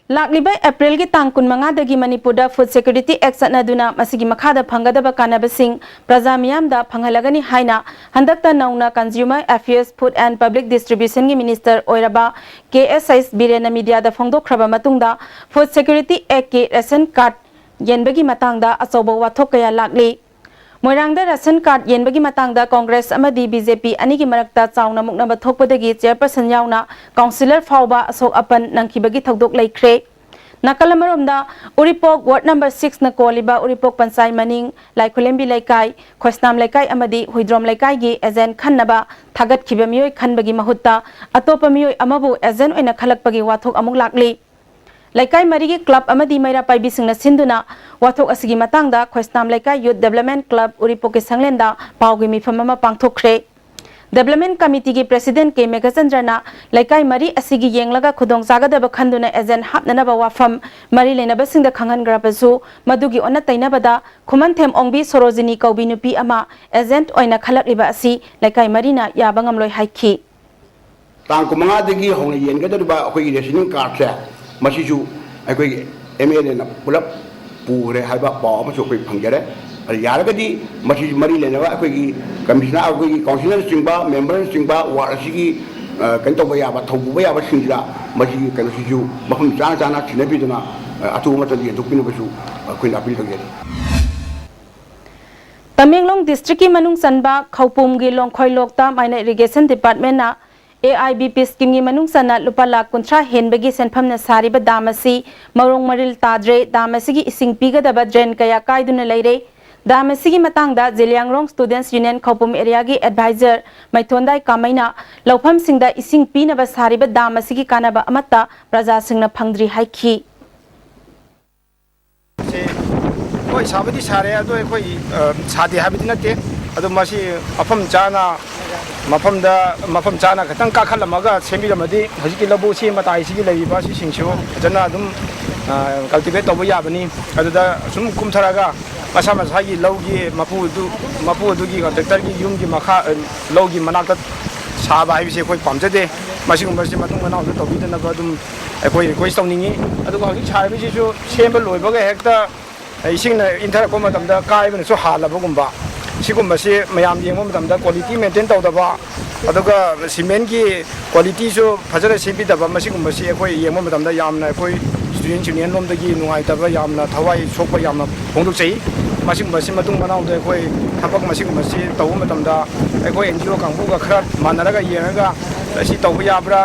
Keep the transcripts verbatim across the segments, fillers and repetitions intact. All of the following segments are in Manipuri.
ꯂꯥꯛꯂꯤꯕ ꯑꯦꯄ꯭ꯔꯤꯜꯒꯤ ꯇꯥꯡ ꯀꯨꯟꯃꯉꯥꯗꯒꯤ ꯃꯅꯤꯄꯨꯔꯗ Food Security Act ꯆꯠꯅꯗꯨꯅ ꯃꯁꯤꯒꯤ ꯃꯈꯥꯗ ꯐꯪꯒꯗꯕ ꯀꯥꯟꯅꯕꯁꯤꯡ ꯄ꯭ꯔꯖꯥ ꯃꯤꯌꯥꯝꯗ ꯐꯪꯍꯜꯂꯒꯅꯤ ꯍꯥꯏꯅ ꯍꯟꯗꯛꯇ ꯅꯧꯅ Consumer Affairs, Food and Public Distributionꯒꯤ Minister ꯑꯣꯏꯔꯕ ꯀꯦ ꯑꯦꯁ ꯑꯩꯁ ꯕꯤꯔꯦꯟꯅ ꯃꯤꯗꯤꯌꯥꯗ ꯐꯣꯡꯗꯣꯛꯈ꯭ꯔꯕ ꯃꯇꯨꯡꯗ Food Security Actꯀꯤ ꯔꯦꯁꯟ ꯀꯥꯔꯗ ꯌꯦꯟꯕꯒꯤ ꯃꯇꯥꯡꯗ ꯑꯆꯧꯕ ꯋꯥꯊꯣꯛ ꯀꯌꯥ ꯂꯥꯛꯂꯤ꯫ ꯃꯣꯏꯔꯥꯡꯗ ꯔꯦꯁꯟ ꯀꯥꯔꯗ ꯌꯦꯟꯕꯒꯤ ꯃꯇꯥꯡꯗ ꯀꯣꯡꯒ꯭ꯔꯦꯁ ꯑꯃꯗꯤ ꯕꯤ ꯖꯦ ꯄꯤ ꯑꯅꯤꯒꯤ ꯃꯔꯛꯇ ꯆꯥꯎꯅ ꯃꯨꯛꯅꯕ ꯊꯣꯛꯄꯗꯒꯤ ꯆꯦꯌꯔꯄꯔꯁꯟ ꯌꯥꯎꯅ ꯀꯥꯎꯟꯁꯤꯂꯔ ꯐꯥꯎꯕ ꯑꯁꯣꯛ ꯑꯄꯟ ꯅꯪꯈꯤꯕꯒꯤ ꯊꯧꯗꯣꯛ ꯂꯩꯈ꯭ꯔꯦ꯫ ꯅꯥꯀꯜ ꯑꯃꯔꯣꯝꯗ, ꯎꯔꯤꯄꯣꯛ ꯋꯥꯔꯗ ꯅꯝꯕꯔ ꯁꯤꯛꯁꯅ ꯀꯣꯜꯂꯤꯕ ꯎꯔꯤꯄꯣꯛ ꯄꯟꯆꯥꯏ ꯃꯅꯤꯡ, ꯂꯥꯏꯈꯨꯂꯦꯝꯕꯤ ꯂꯩꯀꯥꯏ, ꯈꯣꯏꯁꯅꯥꯝ ꯂꯩꯀꯥꯏ ꯑꯃꯗꯤ ꯍꯨꯏꯗ꯭ꯔꯣꯝ ꯂꯩꯀꯥꯏꯒꯤ ꯑꯦꯖꯦꯟꯠ ꯈꯟꯅꯕ ꯊꯥꯒꯠꯈꯤꯕ ꯃꯤꯑꯣꯏ ꯈꯟꯕꯒꯤ ꯃꯍꯨꯠꯇ ꯑꯇꯣꯞꯄ ꯃꯤꯑꯣꯏ ꯑꯃꯕꯨ ꯑꯦꯖꯦꯟꯠ ꯑꯣꯏꯅ ꯈꯜꯂꯛꯄꯒꯤ ꯋꯥꯊꯣꯛ ꯑꯃꯨꯛ ꯂꯥꯛꯂꯤ꯫ ꯂꯩꯀꯥꯏ ꯃꯔꯤꯒꯤ ꯀ꯭ꯂꯕ ꯑꯃꯗꯤ ꯃꯩꯔꯥ ꯄꯥꯏꯕꯤꯁꯤꯡꯅ ꯁꯤꯟꯗꯨꯅ ꯋꯥꯊꯣꯛ ꯑꯁꯤꯒꯤ ꯃꯇꯥꯡꯗ ꯈꯣꯏꯁꯅꯥꯝ ꯂꯩꯀꯥꯏ ꯌꯨꯠ ꯗꯦꯕꯂꯞꯃꯦꯟ ꯀ꯭ꯂꯕ ꯎꯔꯤꯄꯣꯛꯀꯤ ꯁꯪꯂꯦꯟꯗ ꯄꯥꯎꯒꯤ ꯃꯤꯐꯝ ꯑꯃ ꯄꯥꯡꯊꯣꯛꯈ꯭ꯔꯦ꯫ ꯗꯦꯕꯂꯞꯃꯦꯟ ꯀꯃꯤꯇꯤꯒꯤ ꯄ꯭ꯔꯦꯁꯤꯗꯦꯟꯠ ꯀꯦ ꯃꯦꯘꯆꯟꯗ꯭ꯔꯅ ꯂꯩꯀꯥꯏ ꯃꯔꯤ ꯑꯁꯤꯒꯤ ꯌꯦꯡꯂꯒ ꯈꯨꯗꯣꯡꯆꯥꯒꯗꯕ ꯈꯟꯗꯨꯅ ꯑꯦꯖꯦꯟꯠ ꯍꯥꯞꯅꯅꯕ ꯋꯥꯐꯝ ꯃꯔꯤ ꯂꯩꯅꯕꯁꯤꯡꯗ ꯈꯪꯍꯟꯈ꯭ꯔꯕꯁꯨ, ꯃꯗꯨꯒꯤ ꯑꯣꯟꯅ ꯇꯩꯅꯕꯗ ꯈꯨꯃꯟꯊꯦꯝ ꯑꯣꯡꯕꯤ ꯁꯣꯔꯣꯖꯤꯅꯤ ꯀꯧꯕꯤ ꯅꯨꯄꯤ ꯑꯃ ꯑꯦꯖꯦꯟꯠ ꯑꯣꯏꯅ ꯈꯜꯂꯛꯂꯤꯕ ꯑꯁꯤ ꯂꯩꯀꯥꯏ ꯃꯔꯤꯅ ꯌꯥꯕ ꯉꯝꯂꯣꯏ ꯍꯥꯏꯈꯤ꯫ ꯇꯥꯡ ꯀꯨꯟꯃꯉꯥꯗꯒꯤ ꯍꯧꯅ ꯌꯦꯟꯒꯗꯧꯔꯤꯕ ꯑꯩꯈꯣꯏꯒꯤ ꯔꯦꯁꯅꯤꯡ ꯀꯥꯔꯗꯁꯦ, ꯃꯁꯤꯁꯨ ꯑꯩꯈꯣꯏꯒꯤ ꯑꯦꯝ ꯑꯦꯜ ꯑꯦꯅ ꯄꯨꯂꯞ ꯄꯨꯈ꯭ꯔꯦ ꯍꯥꯏꯕ ꯄꯥꯎ ꯑꯃꯁꯨ ꯑꯩꯈꯣꯏ ꯐꯪꯖꯔꯦ꯫ ꯑꯗꯨ ꯌꯥꯔꯒꯗꯤ ꯃꯁꯤ ꯃꯔꯤ ꯂꯩꯅꯕ ꯑꯩꯈꯣꯏꯒꯤ ꯀꯃꯤꯁꯅꯔ, ꯑꯩꯈꯣꯏꯒꯤ ꯀꯥꯎꯟꯁꯤꯂꯔꯅꯆꯤꯡꯕ, ꯃꯦꯝꯕꯔꯅꯆꯤꯡꯕ, ꯋꯥꯔꯗ ꯑꯁꯤꯒꯤ, ꯑ, ꯀꯩꯅꯣ ꯇꯧꯕ ꯌꯥꯕ, ꯊꯧ ꯄꯨꯕ ꯌꯥꯕꯁꯤꯡꯁꯤꯗ ꯃꯁꯤꯒꯤ ꯀꯩꯅꯣꯁꯤꯁꯨ ꯃꯐꯝ ꯆꯥꯅ ꯆꯥꯅ ꯊꯤꯟꯅꯕꯤꯗꯨꯅ, ꯑ, ꯑꯊꯨꯕ ꯃꯇꯝꯗ ꯌꯦꯟꯊꯣꯛꯄꯤꯅꯕꯁꯨ ꯑꯩꯈꯣꯏꯅ ꯑꯄꯤꯜ ꯇꯧꯖꯔꯤ꯫ ꯇꯃꯦꯡꯂꯣꯡ ꯗꯤꯁꯇ꯭ꯔꯤꯛꯀꯤ ꯃꯅꯨꯡ ꯆꯟꯕ ꯈꯧꯄꯨꯝꯒꯤ ꯂꯣꯡꯈꯣꯏ ꯂꯣꯛꯇ ꯃꯥꯏꯅ irrigation ꯗꯤꯄꯥꯔꯠꯃꯦꯟꯅ A I B P ꯁ꯭ꯀꯤꯝꯒꯤ ꯃꯅꯨꯡ ꯆꯟꯅ ꯂꯨꯄꯥ ꯂꯥꯈ ꯀꯨꯟꯊ꯭ꯔꯥ ꯍꯦꯟꯕꯒꯤ ꯁꯦꯟꯐꯝꯅ ꯁꯥꯔꯤꯕ ꯗꯥꯝ ꯑꯁꯤ ꯃꯑꯣꯡ ꯃꯔꯤꯜ ꯇꯥꯗ꯭ꯔꯦ꯫ ꯗꯥꯝ ꯑꯁꯤꯒꯤ ꯏꯁꯤꯡ ꯄꯤꯒꯗꯕ ꯗ꯭ꯔꯦꯟ ꯀꯌꯥ ꯀꯥꯏꯗꯨꯅ ꯂꯩꯔꯦ꯫ ꯗꯥꯝ ꯑꯁꯤꯒꯤ ꯃꯇꯥꯡꯗ ꯖꯤꯂꯤꯌꯥꯡꯔꯣꯡ ꯁ꯭ꯇꯨꯗꯦꯟꯠꯁ ꯌꯨꯅꯤꯌꯟ ꯈꯧꯄꯨꯝ ꯑꯦꯔꯤꯌꯥꯒꯤ ꯑꯦꯗꯚꯥꯏꯖꯔ ꯃꯩꯊꯣꯟꯗꯥꯏ ꯀꯥꯃꯩꯅ ꯂꯧꯐꯝꯁꯤꯡꯗ ꯏꯁꯤꯡ ꯄꯤꯅꯕ ꯁꯥꯔꯤꯕ ꯗꯥꯝ ꯑꯁꯤꯒꯤ ꯀꯥꯟꯅꯕ ꯑꯃꯠꯇ ꯄ꯭ꯔꯖꯥꯁꯤꯡꯅ ꯐꯪꯗ꯭ꯔꯤ ꯍꯥꯏꯈꯤ꯫ ꯁꯦ, ꯍꯣꯏ, ꯁꯥꯕꯨꯗꯤ ꯁꯥꯔꯦ, ꯑꯗꯣ ꯑꯩꯈꯣꯏ, ꯑ, ꯁꯥꯗꯦ ꯍꯥꯏꯕꯗꯤ ꯅꯠꯇꯦ꯫ ꯑꯗꯣ ꯃꯁꯤ ꯃꯐꯝ ꯆꯥꯅ, ꯃꯐꯝꯗ, ꯃꯐꯝ ꯆꯥꯅ ꯈꯤꯇꯪ ꯀꯥꯈꯠꯂꯝꯃꯒ ꯁꯦꯝꯕꯤꯔꯝꯃꯗꯤ ꯍꯧꯖꯤꯛꯀꯤ ꯂꯧꯕꯨꯛꯁꯤ ꯃꯇꯥꯏꯁꯤꯒꯤ ꯂꯩꯔꯤꯕ ꯁꯤꯁꯤꯡꯁꯨ ꯐꯖꯅ ꯑꯗꯨꯝ, ꯑ, ꯀꯜꯇꯤꯚꯦꯠ ꯇꯧꯕ ꯌꯥꯕꯅꯤ꯫ ꯑꯗꯨꯗ ꯁꯨꯝ ꯀꯨꯝꯊꯔꯒ ꯃꯁꯥ ꯃꯁꯥꯒꯤ ꯂꯧꯒꯤ ꯃꯄꯨ ꯑꯗꯨ, ꯃꯄꯨ ꯑꯗꯨꯒꯤ ꯀꯟꯇ꯭ꯔꯦꯛꯇꯔꯒꯤ ꯌꯨꯝꯒꯤ ꯃꯈꯥ, ꯑ, ꯂꯧꯒꯤ ꯃꯅꯥꯛꯇ ꯁꯥꯕ ꯍꯥꯏꯕꯁꯤ ꯑꯩꯈꯣꯏ ꯄꯥꯝꯖꯗꯦ꯫ ꯃꯁꯤꯒꯨꯝꯕꯁꯤ ꯃꯇꯨꯡ ꯃꯅꯥꯎꯁꯨ ꯇꯧꯕꯤꯗꯅꯕ ꯑꯗꯨꯝ ꯑꯩꯈꯣꯏ ꯔꯤꯀ꯭ꯋꯦꯁ ꯇꯧꯅꯤꯡꯉꯤ꯫ ꯑꯗꯨꯒ ꯍꯧꯖꯤꯛ ꯁꯥꯔꯤꯕꯁꯤꯁꯨ ꯁꯦꯝꯕ ꯂꯣꯏꯕꯒ ꯍꯦꯛꯇ ꯏꯁꯤꯡꯅ ꯏꯟꯊꯔꯛꯄ ꯃꯇꯝꯗ ꯀꯥꯏꯕꯅꯁꯨ ꯍꯥꯜꯂꯕꯒꯨꯝꯕ, ꯁꯤꯒꯨꯝꯕꯁꯤ ꯃꯌꯥꯝ ꯌꯦꯡꯕ ꯃꯇꯝꯗ ꯀ꯭ꯋꯥꯂꯤꯇꯤ ꯃꯦꯟꯇꯦꯟ ꯇꯧꯗꯕ, ꯑꯗꯨꯒ ꯁꯤꯃꯦꯟꯒꯤ ꯀ꯭ꯋꯥꯂꯤꯇꯤꯁꯨ ꯐꯖꯅ ꯁꯦꯝꯕꯤꯗꯕ, ꯃꯁꯤꯒꯨꯝꯕꯁꯤ ꯑꯩꯈꯣꯏ ꯌꯦꯡꯕ ꯃꯇꯝꯗ ꯌꯥꯝꯅ ꯑꯩꯈꯣꯏ ꯁ꯭ꯇꯨꯗꯦꯟꯠꯁ ꯌꯨꯅꯤꯌꯟ ꯂꯣꯝꯗꯒꯤ ꯅꯨꯡꯉꯥꯏꯇꯕ, ꯌꯥꯝꯅ ꯊꯋꯥꯏ ꯁꯣꯛꯄ ꯌꯥꯝꯅ ꯐꯣꯡꯗꯣꯛꯆꯩ꯫ ꯃꯁꯤꯒꯨꯝꯕꯁꯤ ꯃꯇꯨꯡ ꯃꯅꯥꯎꯗ ꯑꯩꯈꯣꯏ ꯊꯕꯛ ꯃꯁꯤꯒꯨꯝꯕꯁꯤ ꯇꯧꯕ ꯃꯇꯝꯗ ꯑꯩꯈꯣꯏ ꯑꯦꯟ ꯖꯤ ꯑꯣ ꯀꯥꯡꯕꯨꯒ ꯈꯔ ꯃꯥꯟꯅꯔꯒ ꯌꯦꯡꯉꯒ ꯃꯁꯤ ꯇꯧꯕ ꯌꯥꯕ꯭ꯔꯥ,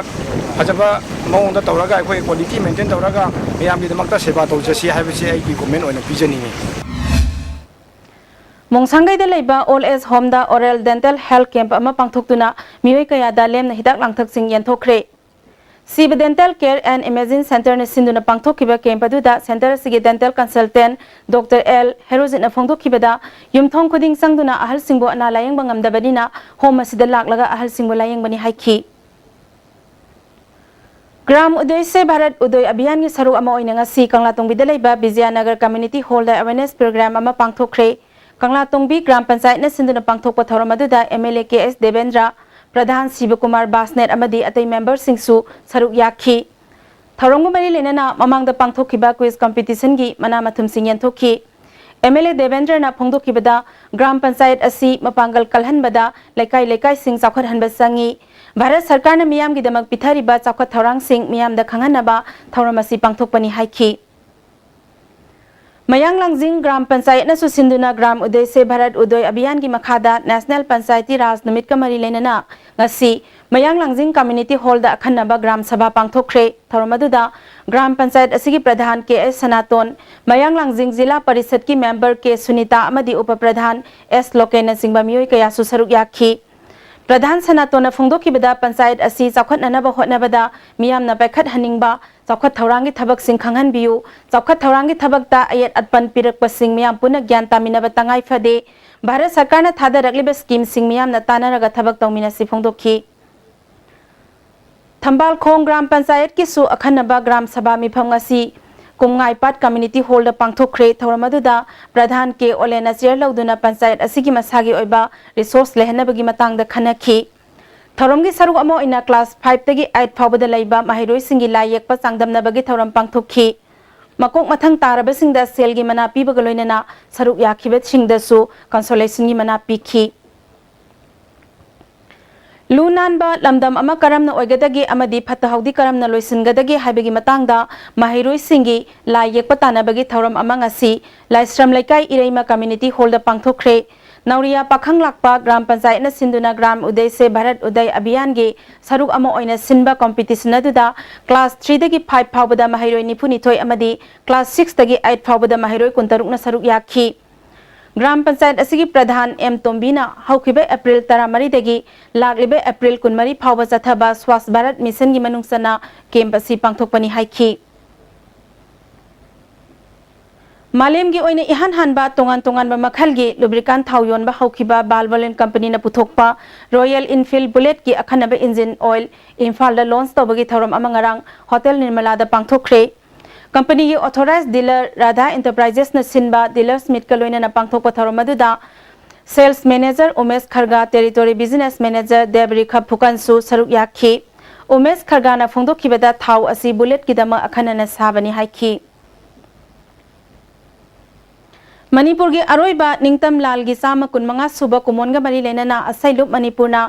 ꯐꯖꯕ ꯃꯑꯣꯡꯗ ꯇꯧꯔꯒ ꯑꯩꯈꯣꯏ ꯀ꯭ꯋꯥꯂꯤꯇꯤ ꯃꯦꯟꯇꯦꯟ ꯇꯧꯔꯒ ꯃꯌꯥꯝꯒꯤꯗꯃꯛꯇ ꯁꯦꯕꯥ ꯇꯧꯖꯁꯤ ꯍꯥꯏꯕꯁꯤ ꯑꯩꯒꯤ ꯀꯣꯃꯦꯟ ꯑꯣꯏꯅ ꯄꯤꯖꯅꯤꯡꯉꯤ꯫ ꯃꯣꯡꯁꯥꯡꯒꯩꯗ ꯂꯩꯕ ꯑꯣꯜ ꯑꯦꯖ ꯍꯣꯝꯗ ꯑꯣꯔꯦꯜ ꯗꯦꯟꯇꯦꯜ ꯍꯦꯜꯊ ꯀꯦꯝꯞ ꯑꯃ ꯄꯥꯡꯊꯣꯛꯇꯨꯅ ꯃꯤꯑꯣꯏ ꯀꯌꯥꯗ ꯂꯦꯝꯅ ꯍꯤꯗꯥꯛ ꯂꯥꯡꯊꯛꯁꯤꯡ ꯌꯦꯟꯊꯣꯛꯈ꯭ꯔꯦ꯫ ꯁꯤꯕ ꯗꯦꯟꯇꯦꯜ ꯀꯦꯌꯔ ꯑꯦꯟ ꯏꯃꯦꯖꯤꯟ ꯁꯦꯟꯇꯔꯅ ꯁꯤꯟꯗꯨꯅ ꯄꯥꯡꯊꯣꯛꯈꯤꯕ ꯀꯦꯝꯞ ꯑꯗꯨꯗ ꯁꯦꯟꯇꯔ ꯑꯁꯤꯒꯤ ꯗꯦꯟꯇꯦꯜ ꯀꯟꯁꯜꯇꯦꯟꯠ ꯗꯣꯛꯇꯔ ꯑꯦꯜ ꯍꯦꯔꯣꯖꯤꯠꯅ ꯐꯣꯡꯗꯣꯛꯈꯤꯕꯗ, ꯌꯨꯝꯊꯣꯡ ꯈꯨꯗꯤꯡ ꯆꯪꯗꯨꯅ ꯑꯍꯜꯁꯤꯡꯕꯨ ꯑꯅꯥ ꯂꯥꯌꯦꯡꯕ ꯉꯝꯗꯕꯅꯤꯅ ꯍꯣꯝ ꯑꯁꯤꯗ ꯂꯥꯛꯂꯒ ꯑꯍꯜꯁꯤꯡꯕꯨ ꯂꯥꯌꯦꯡꯕꯅꯤ ꯍꯥꯏꯈꯤ꯫ ꯒ꯭ꯔꯥꯝ ꯎꯗꯩ ꯁꯦ ꯚꯥꯔꯠ ꯎꯗꯣꯏ ꯑꯚꯤꯌꯥꯟꯒꯤ ꯁꯔꯨꯛ ꯑꯃ ꯑꯣꯏꯅ ꯉꯁꯤ ꯀꯪꯂꯥꯇꯣꯡꯕꯤꯗ ꯂꯩꯕ ꯕꯤꯖꯌꯅꯒꯔ ꯀꯝꯃ꯭ꯌꯨꯅꯤꯇꯤ ꯍꯣꯜꯗ ꯑꯦꯋꯦꯔꯅꯦꯁ ꯄ꯭ꯔꯣꯒ꯭ꯔꯥꯝ ꯑꯃ ꯄꯥꯡꯊꯣꯛꯈ꯭ꯔꯦ꯫ ꯀꯪꯂꯥꯇꯣꯡꯕꯤ ꯒ꯭ꯔꯥꯝ ꯄꯟꯆꯥꯌꯠꯅ ꯁꯤꯟꯗꯨꯅ ꯄꯥꯡꯊꯣꯛꯄ ꯊꯧꯔꯝ ꯑꯗꯨꯗ ꯑꯦꯝ ꯑꯦꯜ ꯑꯦ ꯀꯦ ꯑꯦꯁ ꯗꯦꯕꯦꯟꯗ꯭ꯔ, ꯄ꯭ꯔꯙꯥꯟ ꯁꯤꯕꯀꯨꯃꯥꯔ ꯕꯥꯁꯅꯦꯠ ꯑꯃꯗꯤ ꯑꯇꯩ ꯃꯦꯝꯕꯔꯁꯤꯡꯁꯨ ꯁꯔꯨꯛ ꯌꯥꯈꯤ꯫ ꯊꯧꯔꯝꯒ ꯃꯔꯤ ꯂꯩꯅꯅ ꯃꯃꯥꯡꯗ ꯄꯥꯡꯊꯣꯛꯈꯤꯕ ꯀ꯭ꯋꯤꯖ ꯀꯝꯄꯤꯇꯤꯁꯟꯒꯤ ꯃꯅꯥ ꯃꯊꯨꯝꯁꯤꯡ ꯌꯦꯟꯊꯣꯛꯈꯤ꯫ ꯑꯦꯝ ꯑꯦꯜ ꯑꯦ ꯗꯦꯕꯦꯟꯗ꯭ꯔꯅ ꯐꯣꯡꯗꯣꯛꯈꯤꯕꯗ, ꯒ꯭ꯔꯥꯝ ꯄꯟꯆꯥꯌꯠ ꯑꯁꯤ ꯃꯄꯥꯡꯒꯜ ꯀꯜꯍꯟꯕꯗ ꯂꯩꯀꯥꯏ ꯂꯩꯀꯥꯏꯁꯤꯡ ꯆꯥꯎꯈꯠꯍꯟꯕ ꯆꯪꯏ꯫ ꯚꯥꯔꯠ ꯁꯔꯀꯥꯔꯅ ꯃꯤꯌꯥꯝꯒꯤꯗꯃꯛ ꯄꯤꯊꯔꯤꯕ ꯆꯥꯎꯈꯠ ꯊꯧꯔꯥꯡꯁꯤꯡ ꯃꯤꯌꯥꯝꯗ ꯈꯪꯍꯟꯅꯕ ꯊꯧꯔꯝ ꯑꯁꯤ ꯄꯥꯡꯊꯣꯛꯄꯅꯤ ꯍꯥꯏꯈꯤ꯫ ꯃꯌꯥꯡ ꯂꯥꯡꯖꯤꯡ ꯒ꯭ꯔꯥꯝ ꯄꯟꯆꯥꯌꯠꯅꯁꯨ ꯁꯤꯟꯗꯨꯅ ꯒ꯭ꯔꯥꯝ ꯎꯗꯩ ꯁꯦ ꯚꯥꯔꯠ ꯎꯗꯣꯏ ꯑꯚꯤꯌꯥꯟꯒꯤ ꯃꯈꯥꯗ ꯅꯦꯁꯅꯦꯜ ꯄꯟꯆꯥꯌꯇꯤ ꯔꯥꯖ ꯅꯨꯃꯤꯠꯀ ꯃꯔꯤ ꯂꯩꯅꯅ ꯉꯁꯤ ꯃꯌꯥꯡ ꯂꯥꯡꯖꯤꯡ ꯀꯝꯃ꯭ꯌꯨꯅꯤꯇꯤ ꯍꯣꯜꯗ ꯑꯈꯟꯅꯕ ꯒ꯭ꯔꯥꯝ ꯁꯚꯥ ꯄꯥꯡꯊꯣꯛꯈ꯭ꯔꯦ꯫ ꯊꯧꯔꯝ ꯑꯗꯨꯗ ꯒ꯭ꯔꯥꯝ ꯄꯟꯆꯥꯌꯠ ꯑꯁꯤꯒꯤ ꯄ꯭ꯔꯙꯥꯟ ꯀꯦ ꯑꯦꯁ ꯁꯅꯥꯇꯣꯟ, ꯃꯌꯥꯡ ꯂꯥꯡꯖꯤꯡ ꯖꯤꯂꯥ ꯄꯔꯤꯁꯠꯀꯤ ꯃꯦꯝꯕꯔ ꯀꯦ ꯁꯨꯅꯤꯇꯥ ꯑꯃꯗꯤ ꯎꯄ ꯄ꯭ꯔꯙꯥꯟ ꯑꯦꯁ ꯂꯣꯀꯦꯟꯅꯆꯤꯡꯕ ꯃꯤꯑꯣꯏ ꯀꯌꯥꯁꯨ ꯁꯔꯨꯛ ꯌꯥꯈꯤ꯫ ꯄ꯭ꯔꯙꯥꯟ ꯁꯅꯥꯇꯣꯟꯅ ꯐꯣꯡꯗꯣꯛꯈꯤꯕꯗ, ꯄꯟꯆꯥꯌꯠ ꯑꯁꯤ ꯆꯥꯎꯈꯠꯅꯅꯕ ꯍꯣꯠꯅꯕꯗ ꯃꯤꯌꯥꯝꯅ ꯄꯥꯏꯈꯠꯍꯟꯅꯤꯡꯕ, ꯆꯥꯎꯈꯠ ꯊꯧꯔꯥꯡꯒꯤ ꯊꯕꯛꯁꯤꯡ ꯈꯪꯍꯟꯕꯤꯌꯨ, ꯆꯥꯎꯈꯠ ꯊꯧꯔꯥꯡꯒꯤ ꯊꯕꯛꯇ ꯑꯌꯦꯠ ꯑꯄꯟ ꯄꯤꯔꯛꯄꯁꯤꯡ ꯃꯤꯌꯥꯝ ꯄꯨꯟꯅ ꯒ꯭ꯌꯥꯟ ꯇꯥꯃꯤꯟꯅꯕ ꯇꯉꯥꯏ ꯐꯗꯦ, ꯚꯥꯔꯠ ꯁꯔꯀꯥꯔꯅ ꯊꯥꯗꯔꯛꯂꯤꯕ ꯁ꯭ꯀꯤꯝꯁꯤꯡ ꯃꯤꯌꯥꯝꯅ ꯇꯥꯟꯅꯔꯒ ꯊꯕꯛ ꯇꯧꯃꯤꯟꯅꯁꯤ ꯐꯣꯡꯗꯣꯛꯈꯤ꯫ ꯊꯝꯕꯥꯜꯈꯣꯡ ꯒ꯭ꯔꯥꯝ ꯄꯟꯆꯥꯌꯠꯀꯤꯁꯨ ꯑꯈꯟꯅꯕ ꯒ꯭ꯔꯥꯝ ꯁꯚꯥ ꯃꯤꯐꯝ ꯉꯁꯤ ꯀꯨꯝꯉꯥꯏꯄꯥꯠ ꯀꯝꯃ꯭ꯌꯨꯅꯤꯇꯤ ꯍꯣꯜꯗ ꯄꯥꯡꯊꯣꯛꯈ꯭ꯔꯦ꯫ ꯊꯧꯔꯝ ꯑꯗꯨꯗ ꯄ꯭ꯔꯙꯥꯟ ꯀꯦ ꯑꯣꯂꯦꯟꯅ ꯆꯤꯌꯔ ꯂꯧꯗꯨꯅ ꯄꯟꯆꯥꯌꯠ ꯑꯁꯤꯒꯤ ꯃꯁꯥꯒꯤ ꯑꯣꯏꯕ ꯔꯤꯁꯣꯔꯁ ꯂꯩꯍꯟꯅꯕꯒꯤ ꯃꯇꯥꯡꯗ ꯈꯟꯅꯈꯤ꯫ ꯊꯧꯔꯝꯒꯤ ꯁꯔꯨꯛ ꯑꯃ ꯑꯣꯏꯅ class five ꯇꯒꯤ eight ꯐꯥꯎꯕꯗ ꯂꯩꯕ ꯃꯍꯩꯔꯣꯏꯁꯤꯡꯒꯤ ꯂꯥꯏ ꯌꯦꯛꯄ ꯆꯥꯡꯗꯝꯅꯕꯒꯤ ꯊꯧꯔꯝ ꯄꯥꯡꯊꯣꯛꯈꯤ꯫ ꯃꯀꯣꯛ ꯃꯊꯪ ꯇꯥꯔꯕꯁꯤꯡꯗ ꯁꯦꯜꯒꯤ ꯃꯅꯥ ꯄꯤꯕꯒ ꯂꯣꯏꯅꯅ ꯁꯔꯨꯛ ꯌꯥꯈꯤꯕꯁꯤꯡꯗꯁꯨ consolation ꯒꯤ ꯃꯅꯥ ꯄꯤꯈꯤ꯫ ꯂꯨ ꯅꯥꯟꯕ ꯂꯝꯗꯝ ꯑꯃ ꯀꯔꯝꯅ ꯑꯣꯏꯒꯗꯒꯦ ꯑꯃꯗꯤ ꯐꯠꯇ ꯍꯥꯎꯗꯤ ꯀꯔꯝꯅ ꯂꯣꯏꯁꯤꯟꯒꯗꯒꯦ ꯍꯥꯏꯕꯒꯤ ꯃꯇꯥꯡꯗ ꯃꯍꯩꯔꯣꯏꯁꯤꯡꯒꯤ ꯂꯥꯏ ꯌꯦꯛꯄ ꯇꯥꯟꯅꯕꯒꯤ ꯊꯧꯔꯝ ꯑꯃ ꯉꯁꯤ ꯂꯥꯏꯁ꯭ꯔꯝ ꯂꯩꯀꯥꯏ ꯏꯔꯩꯃ community hall ꯗ ꯄꯥꯡꯊꯣꯛꯈ꯭ꯔꯦ꯫ ꯅꯧꯔꯤꯌꯥ ꯄꯥꯈꯪ ꯂꯥꯛꯄ ꯒ꯭ꯔꯥꯝ ꯄꯟꯆꯥꯌꯠꯅ ꯁꯤꯟꯗꯨꯅ ꯒ꯭ꯔꯥꯝ ꯎꯗꯩ ꯁꯦ ꯚꯥꯔꯠ ꯎꯗꯩ ꯑꯚꯤꯌꯥꯟꯒꯤ ꯁꯔꯨꯛ ꯑꯃ ꯑꯣꯏꯅ ꯁꯤꯟꯕ competition ꯑꯗꯨꯗ class three ꯗꯒꯤ five ꯐꯥꯎꯕꯗ ꯃꯍꯩꯔꯣꯏ ꯅꯤꯐꯨꯅꯤꯊꯣꯏ ꯑꯃꯗꯤ class six ꯇꯒꯤ eight ꯐꯥꯎꯕꯗ ꯃꯍꯩꯔꯣꯏ ꯀꯨꯟꯇꯔꯨꯛꯅ ꯁꯔꯨꯛ ꯌꯥꯈꯤ꯫ ꯒ꯭ꯔꯥꯝ ꯄꯟꯆꯥꯌꯠ ꯑꯁꯤꯒꯤ ꯄ꯭ꯔꯙꯥꯟ ꯑꯦꯝ ꯇꯣꯝꯕꯤꯅ ꯍꯧꯈꯤꯕ ꯑꯦꯄ꯭ꯔꯤꯜ ꯇꯔꯥꯃꯔꯤꯗꯒꯤ ꯂꯥꯛꯂꯤꯕ ꯑꯦꯄ꯭ꯔꯤꯜ ꯀꯨꯟꯃꯔꯤ ꯐꯥꯎꯕ ꯆꯠꯊꯕ ꯁ꯭ꯋꯥꯁ ꯚꯥꯔꯠ ꯃꯤꯁꯟꯒꯤ ꯃꯅꯨꯡ ꯆꯟꯅ ꯀꯦꯝꯞ ꯑꯁꯤ ꯄꯥꯡꯊꯣꯛꯄꯅꯤ ꯍꯥꯏꯈꯤ꯫ ꯃꯥꯂꯦꯝꯒꯤ ꯑꯣꯏꯅ ꯏꯍꯥꯟ ꯍꯥꯟꯕ ꯇꯣꯉꯥꯟ ꯇꯣꯉꯥꯟꯕ ꯃꯈꯜꯒꯤ lubricant ꯊꯥꯎ ꯌꯣꯟꯕ ꯍꯧꯈꯤꯕ ꯕꯥꯜ ꯕꯣꯂꯦꯟ ꯀꯝꯄꯅꯤꯅ ꯄꯨꯊꯣꯛꯄ Royal Enfield Bullet ꯀꯤ ꯑꯈꯟꯅꯕ engine oil ꯏꯝꯐꯥꯜꯗ launch ꯇꯧꯕꯒꯤ ꯊꯧꯔꯝ ꯑꯃ ꯉꯔꯥꯡ ꯍꯣꯇꯦꯜ ꯅꯤꯔꯃꯂꯥꯗ ꯄꯥꯡꯊꯣꯛꯈ꯭ꯔꯦ꯫ ꯀꯝꯄꯅꯤꯒꯤ authorized dealer ꯔꯥꯙꯥ Enterprises ꯅ ꯁꯤꯟꯕ dealers meet ꯀ ꯂꯣꯏꯅꯅ ꯄꯥꯡꯊꯣꯛꯄ ꯊꯧꯔꯝ ꯑꯗꯨꯗ sales manager Umesh ꯈꯔꯒꯥ, territory business manager ꯗꯦꯕꯔꯤꯈ ꯐꯨꯀꯟꯁꯨ ꯁꯔꯨꯛ ꯌꯥꯈꯤ꯫ ꯎꯃꯦꯁ ꯈꯔꯒꯥꯅ ꯐꯣꯡꯗꯣꯛꯈꯤꯕꯗ ꯊꯥꯎ ꯑꯁꯤ Bullet ꯀꯤꯗꯃꯛ ꯑꯈꯟꯅꯅ ꯁꯥꯕꯅꯤ ꯍꯥꯏꯈꯤ꯫ ꯃꯅꯤꯄꯨꯔꯒꯤ ꯑꯔꯣꯏꯕ ꯅꯤꯡꯇꯝ ꯂꯥꯜꯒꯤ ꯆꯥꯝꯃ ꯀꯨꯟꯃꯉꯥ ꯁꯨꯕ ꯀꯨꯝꯑꯣꯟꯒ ꯃꯔꯤ ꯂꯩꯅꯅ ꯑꯁꯩꯂꯨꯞ ꯃꯅꯤꯄꯨꯔꯅ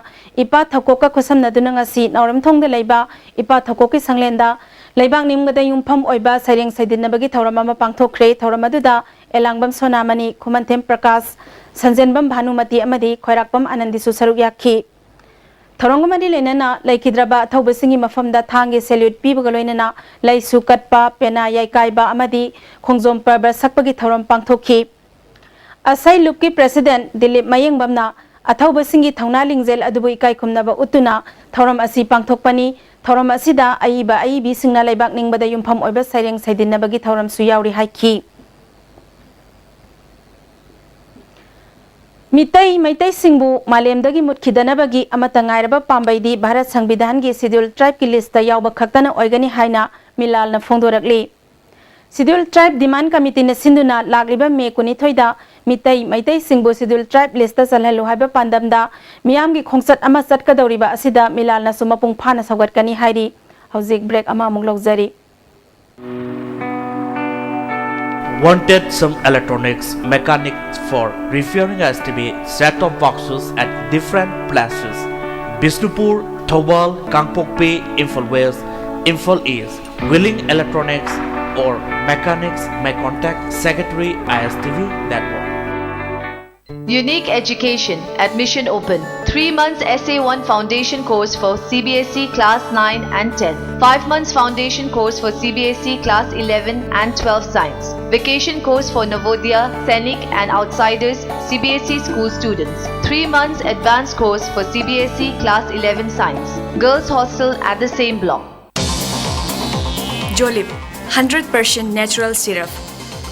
ꯏꯄꯥ ꯊꯧꯀꯣꯛꯀ ꯈꯨꯠꯁꯝꯅꯗꯨꯅ ꯉꯁꯤ ꯅꯥꯎꯔꯦꯝꯊꯣꯡꯗ ꯂꯩꯕ ꯏꯄꯥ ꯊꯧꯀꯣꯛꯀꯤ ꯁꯪꯂꯦꯟꯗ ꯂꯩꯕꯥꯛ ꯅꯤꯡꯕꯗ ꯌꯨꯝꯐꯝ ꯑꯣꯏꯕ ꯁꯩꯔꯦꯡ ꯁꯩꯗꯤꯟꯅꯕꯒꯤ ꯊꯧꯔꯝ ꯑꯃ ꯄꯥꯡꯊꯣꯛꯈ꯭ꯔꯦ꯫ ꯊꯧꯔꯝ ꯑꯗꯨꯗ ꯑꯦꯂꯥꯡꯕꯝ ꯁꯣꯅꯥꯃꯅꯤ, ꯈꯨꯃꯟꯊꯦꯝ ꯄ꯭ꯔꯀꯥꯁ, ꯁꯟꯖꯦꯟꯕꯝ ꯚꯥꯅꯨꯃꯇꯤ ꯑꯃꯗꯤ ꯈꯣꯏꯔꯥꯛꯄꯝ ꯑꯥꯅꯟꯗꯤꯁꯨ ꯁꯔꯨꯛ ꯌꯥꯈꯤ꯫ ꯊꯧꯔꯝꯒ ꯃꯔꯤ ꯂꯩꯅꯅ ꯂꯩꯈꯤꯗ꯭ꯔꯕ ꯑꯊꯧꯕꯁꯤꯡꯒꯤ ꯃꯐꯝꯗ ꯊꯥꯡꯒꯤ salute ꯄꯤꯕꯒ ꯂꯣꯏꯅꯅ ꯂꯩꯁꯨ ꯀꯠꯄ, ꯄꯦꯅꯥ ꯌꯩꯀꯥꯏꯕ ꯑꯃꯗꯤ ꯈꯣꯡꯖꯣꯝ ꯄꯔꯕ ꯁꯛꯄꯒꯤ ꯊꯧꯔꯝ ꯄꯥꯡꯊꯣꯛꯈꯤ꯫ ꯑꯁꯩ ꯂꯨꯞꯀꯤ president ꯗꯤꯂꯤꯞ ꯃꯌꯦꯡꯕꯝꯅ ꯑꯊꯧꯕꯁꯤꯡꯒꯤ ꯊꯧꯅꯥ ꯂꯤꯡꯖꯦꯜ ꯑꯗꯨꯕꯨ ꯏꯀꯥꯏ ꯈꯨꯝꯅꯕ ꯎꯠꯇꯨꯅ ꯊꯧꯔꯝ ꯑꯁꯤ ꯄꯥꯡꯊꯣꯛꯄꯅꯤ꯫ ꯊꯧꯔꯝ ꯑꯁꯤꯗ ꯑꯏꯕ ꯑꯏꯕꯤꯁꯤꯡꯅ ꯂꯩꯕꯥꯛ ꯅꯤꯡꯕꯗ ꯌꯨꯝꯐꯝ ꯑꯣꯏꯕ ꯁꯩꯔꯦꯡ ꯁꯩꯗꯤꯟꯅꯕꯒꯤ ꯊꯧꯔꯝꯁꯨ ꯌꯥꯎꯔꯤ ꯍꯥꯏꯈꯤ꯫ ꯃꯤꯇꯩ ꯃꯩꯇꯩꯁꯤꯡꯕꯨ ꯃꯥꯂꯦꯝꯗꯒꯤ ꯃꯨꯠꯈꯤꯗꯅꯕꯒꯤ ꯑꯃꯠꯇ ꯉꯥꯏꯔꯕ ꯄꯥꯝꯕꯩꯗꯤ ꯚꯥꯔꯠ ꯁꯪꯕꯤꯙꯥꯟꯒꯤ Scheduled Tribe ꯀꯤ list ꯇ ꯌꯥꯎꯕ ꯈꯛꯇꯅ ꯑꯣꯏꯒꯅꯤ ꯍꯥꯏꯅ ꯃꯤꯂꯥꯜꯅ ꯐꯣꯡꯗꯣꯔꯛꯂꯤ꯫ Scheduled Tribe Demand Committee ꯅ ꯁꯤꯟꯗꯨꯅ ꯂꯥꯛꯂꯤꯕ ꯃꯦ ꯀꯨꯟꯅꯤꯊꯣꯏꯗ ꯃꯤꯇꯩ ꯃꯩꯇꯩꯁꯤꯡꯕꯨ Scheduled Tribe list ꯆꯜꯍꯜꯂꯨ ꯍꯥꯏꯕ ꯄꯥꯟꯗꯝꯗ ꯃꯤꯌꯥꯝꯒꯤ ꯈꯣꯡꯆꯠ ꯑꯃ ꯆꯠꯀꯗꯧꯔꯤꯕ ꯑꯁꯤꯗ ꯃꯤꯂꯥꯜꯅꯁꯨ ꯃꯄꯨꯡ ꯐꯥꯅ ꯁꯧꯒꯠꯀꯅꯤ ꯍꯥꯏꯔꯤ꯫ ꯍꯧꯖꯤꯛ break ꯑꯃ ꯑꯃꯨꯛ ꯂꯧꯖꯔꯤ꯫ Wanted some electronics mechanics for repairing S T V set-top boxes at different places. Bishnupur, Thoubal, Kangpokpi, Imphal West, Imphal East. Willing electronics or mechanics may contact Secretary I S T V Network. Unique Education. Admission open. Three months S A one foundation course for C B S E class nine and ten. Five months foundation course for C B S E class eleven and twelve science. Vacation course for Navodaya, Sainik and outsiders C B S E school students. Three months advanced course for C B S E class eleven science. Girls hostel at the same block. ꯖꯣꯂꯤꯞ ꯍꯟꯗ꯭ꯔꯦꯠ ꯄꯔꯁꯦꯟ ꯅꯦꯆꯔꯦꯜ ꯁꯤꯔꯞ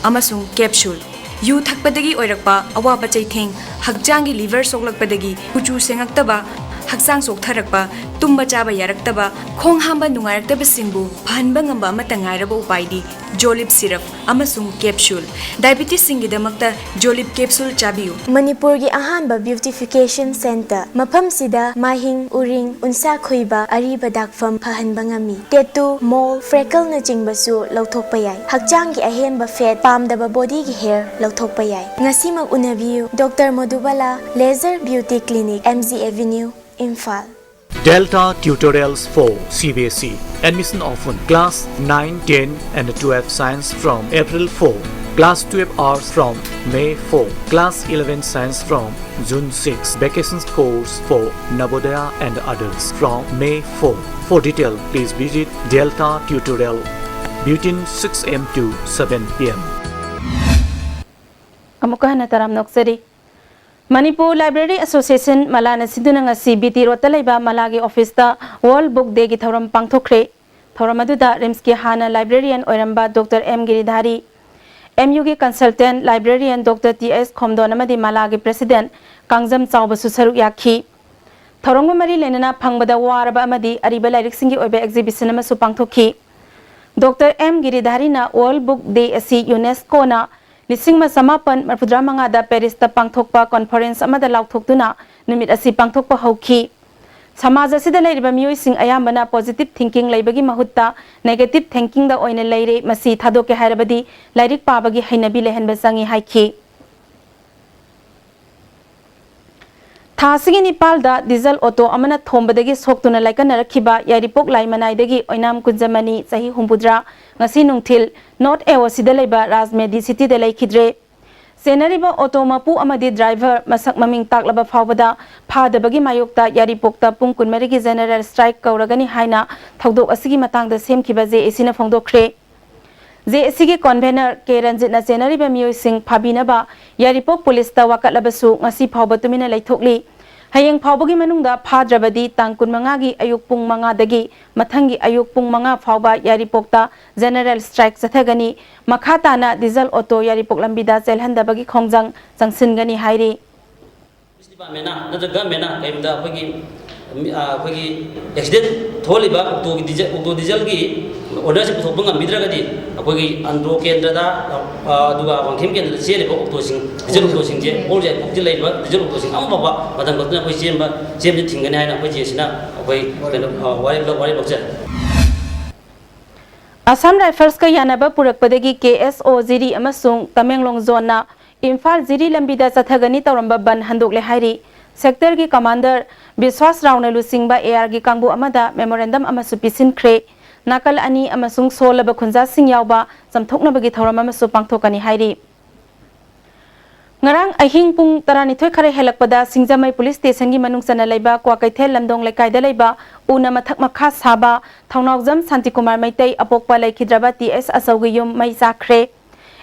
ꯑꯃꯁꯨꯡ ꯀꯦꯞꯁꯨꯜ꯫ ꯌꯨ ꯊꯛꯄꯗꯒꯤ ꯑꯣꯏꯔꯛꯄ ꯑꯋꯥꯕ ꯆꯩꯊꯦꯡ, ꯍꯛꯆꯥꯡꯒꯤ ꯂꯤꯚꯔ ꯁꯣꯛꯂꯛꯄꯗꯒꯤ ꯀꯨꯆꯨ ꯁꯦꯡꯉꯛꯇꯕ, ꯍꯛꯆꯥꯡ ꯆꯣꯛꯊꯔꯛꯄ, ꯇꯨꯝꯕ ꯆꯥꯕ ꯌꯥꯔꯛꯇꯕ, ꯈꯣꯡ ꯍꯥꯝꯕ ꯅꯨꯡꯉꯥꯏꯔꯛꯇꯕꯁꯤꯡꯕꯨ ꯐꯍꯟꯕ ꯉꯝꯕ ꯑꯃꯠꯇ ꯉꯥꯏꯔꯕ ꯎꯄꯥꯏꯗꯤ ꯖꯣꯂꯤꯞ ꯁꯤꯔꯞ ꯑꯃꯁꯨꯡ ꯀꯦꯞꯁꯨꯜ꯫ ꯗꯥꯏꯕꯤꯇꯤꯁꯁꯤꯡꯒꯤꯗꯃꯛꯇ ꯖꯣꯂꯤꯞ ꯀꯦꯞꯁꯨꯜ ꯆꯥꯕꯤꯌꯨ꯫ ꯃꯅꯤꯄꯨꯔꯒꯤ ꯑꯍꯥꯟꯕ ꯕ꯭ꯌꯨꯇꯤꯐꯤꯀꯦꯁꯟ ꯁꯦꯟꯇꯔ꯫ ꯃꯐꯝꯁꯤꯗ ꯃꯥꯏꯍꯤꯡ, ꯎꯔꯤꯡ, ꯎꯟꯁꯥ ꯈꯨꯏꯕ, ꯑꯔꯤꯕ ꯗꯥꯛꯐꯝ ꯐꯍꯟꯕ ꯉꯝꯃꯤ꯫ ꯇꯦꯇꯨ, ꯃꯣꯜ, ꯐ꯭ꯔꯦꯀꯜꯅꯆꯤꯡꯕꯁꯨ ꯂꯧꯊꯣꯛꯄ ꯌꯥꯏ꯫ ꯍꯛꯆꯥꯡꯒꯤ ꯑꯍꯦꯟꯕ ꯐꯦꯠ, ꯄꯥꯝꯗꯕ ꯕꯣꯗꯤꯒꯤ ꯍꯦꯌꯔ ꯂꯧꯊꯣꯛꯄ ꯌꯥꯏ꯫ ꯉꯁꯤꯃꯛ ꯎꯅꯕꯤꯌꯨ꯫ Doctor Madhubala, laser beauty clinic, M G avenue, Imphal. Delta Tutorials for C B S E. Admission open. Class nine, ten and twelve science from April four. Class twelve arts from May four. Class eleven science from June six. Vacation course for Navodaya and others from May four. For detail, please visit Delta Tutorial between six A M to seven P M. ꯑꯃꯨꯛꯀ ꯍꯟꯅ ꯇꯔꯥꯝꯅ ꯑꯣꯛꯆꯔꯤ꯫ ꯃꯅꯤꯄꯨꯔ ꯂꯥꯏꯕ꯭ꯔꯦꯔꯤ ꯑꯦꯁꯣꯁꯤꯌꯦꯁꯟ ꯃꯂꯥꯅ ꯁꯤꯟꯗꯨꯅ ꯉꯁꯤ ꯕꯤ ꯇꯤ ꯔꯣꯗꯇ ꯂꯩꯕ ꯃꯂꯥꯒꯤ ꯑꯣꯐꯤꯁꯇ ꯋꯥꯔꯜ ꯕꯨꯛ ꯗꯦꯒꯤ ꯊꯧꯔꯝ ꯄꯥꯡꯊꯣꯛꯈ꯭ꯔꯦ꯫ ꯊꯧꯔꯝ ꯑꯗꯨꯗ ꯔꯤꯝꯁꯀꯤ ꯍꯥꯟꯅ ꯂꯥꯏꯕ꯭ꯔꯦꯔꯤꯌꯟ ꯑꯣꯏꯔꯝꯕ ꯗꯣꯛꯇꯔ ꯑꯦꯝ ꯒꯤꯔꯤꯙꯥꯔꯤ, ꯑꯦꯝ ꯌꯨꯒꯤ ꯀꯟꯁꯜꯇꯦꯟꯠ ꯂꯥꯏꯕ꯭ꯔꯦꯔꯤꯌꯟ ꯗꯣꯛꯇꯔ ꯇꯤ ꯑꯦꯁ ꯈꯣꯝꯗꯣꯟ ꯑꯃꯗꯤ ꯃꯂꯥꯒꯤ ꯄ꯭ꯔꯦꯁꯤꯗꯦꯟꯠ ꯀꯥꯡꯖꯝ ꯆꯥꯎꯕꯁꯨ ꯁꯔꯨꯛ ꯌꯥꯈꯤ꯫ ꯊꯧꯔꯝꯒ ꯃꯔꯤ ꯂꯩꯅꯅ ꯐꯪꯕꯗ ꯋꯥꯔꯕ ꯑꯃꯗꯤ ꯑꯔꯤꯕ ꯂꯥꯏꯔꯤꯛꯁꯤꯡꯒꯤ ꯑꯣꯏꯕ ꯑꯦꯛꯖꯤꯕꯤꯁꯟ ꯑꯃꯁꯨ ꯄꯥꯡꯊꯣꯛꯈꯤ꯫ ꯗꯣꯛꯇꯔ ꯑꯦꯝ ꯒꯤꯔꯤꯙꯥꯔꯤꯅ ꯋꯥꯔꯜ ꯕꯨꯛ ꯗꯦ ꯑꯁꯤ ꯌꯨꯅꯦꯁꯀꯣꯅ ꯂꯤꯁꯤꯡ ꯑꯃ ꯆꯃꯥꯄꯟ ꯃꯔꯤꯐꯨꯇꯔꯥ ꯃꯉꯥꯗ ꯄꯦꯔꯤꯁꯇ ꯄꯥꯡꯊꯣꯛꯄ ꯀꯣꯟꯐꯔꯦꯟꯁ ꯑꯃꯗ ꯂꯥꯎꯊꯣꯛꯇꯨꯅ ꯅꯨꯃꯤꯠ ꯑꯁꯤ ꯄꯥꯡꯊꯣꯛꯄ ꯍꯧꯈꯤ꯫ ꯁꯃꯥꯖ ꯑꯁꯤꯗ ꯂꯩꯔꯤꯕ ꯃꯤꯑꯣꯏꯁꯤꯡ ꯑꯌꯥꯝꯕꯅ positive thinking ꯂꯩꯕꯒꯤ ꯃꯍꯨꯠꯇ negative thinkingꯗ ꯑꯣꯏꯅ ꯂꯩꯔꯦ, ꯃꯁꯤ ꯊꯥꯗꯣꯛꯀꯦ ꯍꯥꯏꯔꯕꯗꯤ ꯂꯥꯏꯔꯤꯛ ꯄꯥꯕꯒꯤ ꯍꯩꯅꯕꯤ ꯂꯩꯍꯟꯕ ꯆꯪꯏ ꯍꯥꯏꯈꯤ꯫ ꯊꯥ ꯑꯁꯤꯒꯤ ꯅꯤꯄꯥꯜꯗ ꯗꯤꯖꯜ ꯑꯣꯇꯣ ꯑꯃꯅ ꯊꯣꯝꯕꯗꯒꯤ ꯁꯣꯛꯇꯨꯅ ꯂꯥꯏꯀꯠꯅꯔꯛꯈꯤꯕ ꯌꯥꯏꯔꯤꯄꯣꯛ ꯂꯥꯏꯃꯅꯥꯏꯗꯒꯤ ꯑꯣꯏꯅꯥꯝ ꯀꯨꯟꯖꯃꯅꯤ, ꯆꯍꯤ ꯍꯨꯝꯐꯨꯇꯔꯥ, ꯉꯁꯤ ꯅꯨꯡꯊꯤꯜ North AOCꯗ ꯂꯩꯕ ꯔꯥꯖꯃꯦꯗꯤ ꯁꯤꯇꯤꯗ ꯂꯩꯈꯤꯗ꯭ꯔꯦ꯫ ꯆꯦꯟꯅꯔꯤꯕ ꯑꯣꯇꯣ ꯃꯄꯨ ꯑꯃꯗꯤ ꯗ꯭ꯔꯥꯏꯚꯔ ꯃꯁꯛ ꯃꯃꯤꯡ ꯇꯥꯛꯂꯕ ꯐꯥꯎꯕꯗ ꯐꯥꯗꯕꯒꯤ ꯃꯥꯌꯣꯛꯇ ꯌꯥꯏꯔꯤꯄꯣꯛꯇ ꯄꯨꯡ ꯀꯨꯟꯃꯔꯤꯒꯤ general strike ꯀꯧꯔꯒꯅꯤ ꯍꯥꯏꯅ ꯊꯧꯗꯣꯛ ꯑꯁꯤꯒꯤ ꯃꯇꯥꯡꯗ ꯁꯦꯝꯈꯤꯕ JACꯅ ꯐꯣꯡꯗꯣꯛꯈ꯭ꯔꯦ꯫ JACꯒꯤ convener ꯀꯦ ꯔꯟꯖꯤꯠꯅ ꯆꯦꯟꯅꯔꯤꯕ ꯃꯤꯑꯣꯏꯁꯤꯡ ꯐꯥꯕꯤꯅꯕ ꯌꯥꯏꯔꯤꯄꯣꯛ ꯄꯨꯂꯤꯁꯇ ꯋꯥꯀꯠꯂꯕꯁꯨ ꯉꯁꯤ ꯐꯥꯎꯕ ꯇꯨꯃꯤꯟꯅ ꯂꯩꯊꯣꯛꯂꯤ꯫ ꯍꯌꯦꯡ ꯐꯥꯎꯕꯒꯤ ꯃꯅꯨꯡꯗ ꯐꯥꯗ꯭ꯔꯕꯗꯤ ꯇꯥꯡ ꯀꯨꯟꯃꯉꯥꯒꯤ ꯑꯌꯨꯛ ꯄꯨꯡ ꯃꯉꯥꯗꯒꯤ ꯃꯊꯪꯒꯤ ꯑꯌꯨꯛ ꯄꯨꯡ ꯃꯉꯥ ꯐꯥꯎꯕ ꯌꯥꯏꯔꯤꯄꯣꯛꯇ general strike ꯆꯠꯊꯒꯅꯤ꯫ ꯃꯈꯥ ꯇꯥꯅ ꯗꯤꯖꯜ ꯑꯣꯇꯣ ꯌꯥꯏꯔꯤꯄꯣꯛ ꯂꯝꯕꯤꯗ ꯆꯦꯜꯍꯟꯗꯕꯒꯤ ꯈꯣꯡꯖꯪ ꯆꯪꯁꯤꯟꯒꯅꯤ ꯍꯥꯏꯔꯤ꯫ Police departmentꯅ ꯅꯠꯇ꯭ꯔꯒ governmentꯅ ꯀꯔꯤꯒꯨꯝꯕꯗ ꯑꯩꯈꯣꯏꯒꯤ, ꯃꯤ-, ꯑ, ꯑꯩꯈꯣꯏꯒꯤ accident ꯊꯣꯛꯍꯜꯂꯤꯕ ꯑꯣꯇꯣꯒꯤ ꯗꯤꯖꯦꯜ, ꯑꯣꯇꯣ ꯗꯤꯖꯦꯜꯒꯤ orderꯁꯤ ꯄꯨꯊꯣꯛꯄ ꯉꯝꯕꯤꯗ꯭ꯔꯒꯗꯤ ꯑꯩꯈꯣꯏꯒꯤ ꯑꯟꯗ꯭ꯔꯣ ꯀꯦꯟꯗ꯭ꯔꯗ, ꯑ, ꯑꯗꯨꯒ ꯋꯥꯡꯈꯦꯝ ꯀꯦꯟꯗ꯭ꯔꯗ ꯆꯦꯜꯂꯤꯕ ꯑꯣꯇꯣꯁꯤꯡ, ꯗꯤꯖꯦꯜ ꯑꯣꯇꯣꯁꯤꯡꯁꯦ, ꯑꯣꯜ ꯌꯥꯏꯔꯤꯄꯣꯛꯇ ꯂꯩꯔꯤꯕ ꯗꯤꯖꯦꯜ ꯑꯣꯇꯣꯁꯤꯡ ꯑꯃ ꯐꯥꯎꯕ ꯃꯇꯝ ꯈꯛꯇꯅ ꯑꯩꯈꯣꯏ ꯆꯦꯟꯕ, ꯆꯦꯟꯕꯁꯦ ꯊꯤꯡꯒꯅꯤ ꯍꯥꯏꯅ ꯑꯩꯈꯣꯏ JACꯅ ꯑꯩꯈꯣꯏ ꯀꯩꯅꯣ, ꯑ, ꯋꯥꯔꯦꯞ ꯂꯧ-, ꯋꯥꯔꯦꯞ ꯂꯧꯖꯔꯦ꯫ Assam Riflesꯀ ꯌꯥꯅꯕ ꯄꯨꯔꯛꯄꯗꯒꯤ KSO ꯖꯤꯔꯤ ꯑꯃꯁꯨꯡ ꯇꯃꯦꯡꯂꯣꯡ zoneꯅ ꯏꯝꯐꯥꯜ ꯖꯤꯔꯤ ꯂꯝꯕꯤꯗ ꯆꯠꯊꯒꯅꯤ ꯇꯧꯔꯝꯕ ꯕꯟ ꯍꯟꯗꯣꯛꯂꯦ ꯍꯥꯏꯔꯤ꯫ Sectorꯒꯤ commander ꯕꯤꯁ꯭ꯋꯥꯁ ꯔꯥꯎꯅ ꯂꯨꯆꯤꯡꯕ ARꯒꯤ ꯀꯥꯡꯕꯨ ꯑꯃꯗ memorandum ꯑꯃꯁꯨ ꯄꯤꯁꯤꯟꯈ꯭ꯔꯦ꯫ ꯅꯥꯀꯜ ꯑꯅꯤ ꯑꯃꯁꯨꯡ ꯁꯣꯜꯂꯕ ꯈꯨꯟꯖꯥꯁꯤꯡ ꯌꯥꯎꯕ ꯆꯝꯊꯣꯛꯅꯕꯒꯤ ꯊꯧꯔꯝ ꯑꯃꯁꯨ ꯄꯥꯡꯊꯣꯛꯀꯅꯤ ꯍꯥꯏꯔꯤ꯫ ꯉꯔꯥꯡ ꯑꯍꯤꯡ ꯄꯨꯡ ꯇꯔꯥꯅꯤꯊꯣꯏ ꯈꯔ ꯍꯦꯜꯂꯛꯄꯗ ꯁꯤꯡꯖꯃꯩ police stationꯒꯤ ꯃꯅꯨꯡ ꯆꯟꯅ ꯂꯩꯕ ꯀ꯭ꯋꯥꯀꯩꯊꯦꯜ ꯂꯝꯗꯣꯡ ꯂꯩꯀꯥꯏꯗ ꯂꯩꯕ ꯎꯅ ꯃꯊꯛ ꯃꯈꯥ ꯁꯥꯕ ꯊꯧꯅꯥꯎꯖꯝ ꯁꯥꯟꯇꯤꯀꯨꯃꯥꯔ ꯃꯩꯇꯩ ꯑꯄꯣꯛꯄ ꯂꯩꯈꯤꯗ꯭ꯔꯕ ꯇꯤ ꯑꯦꯁ ꯑꯆꯧꯒꯤ ꯌꯨꯝ ꯃꯩ ꯆꯥꯛꯈ꯭ꯔꯦ꯫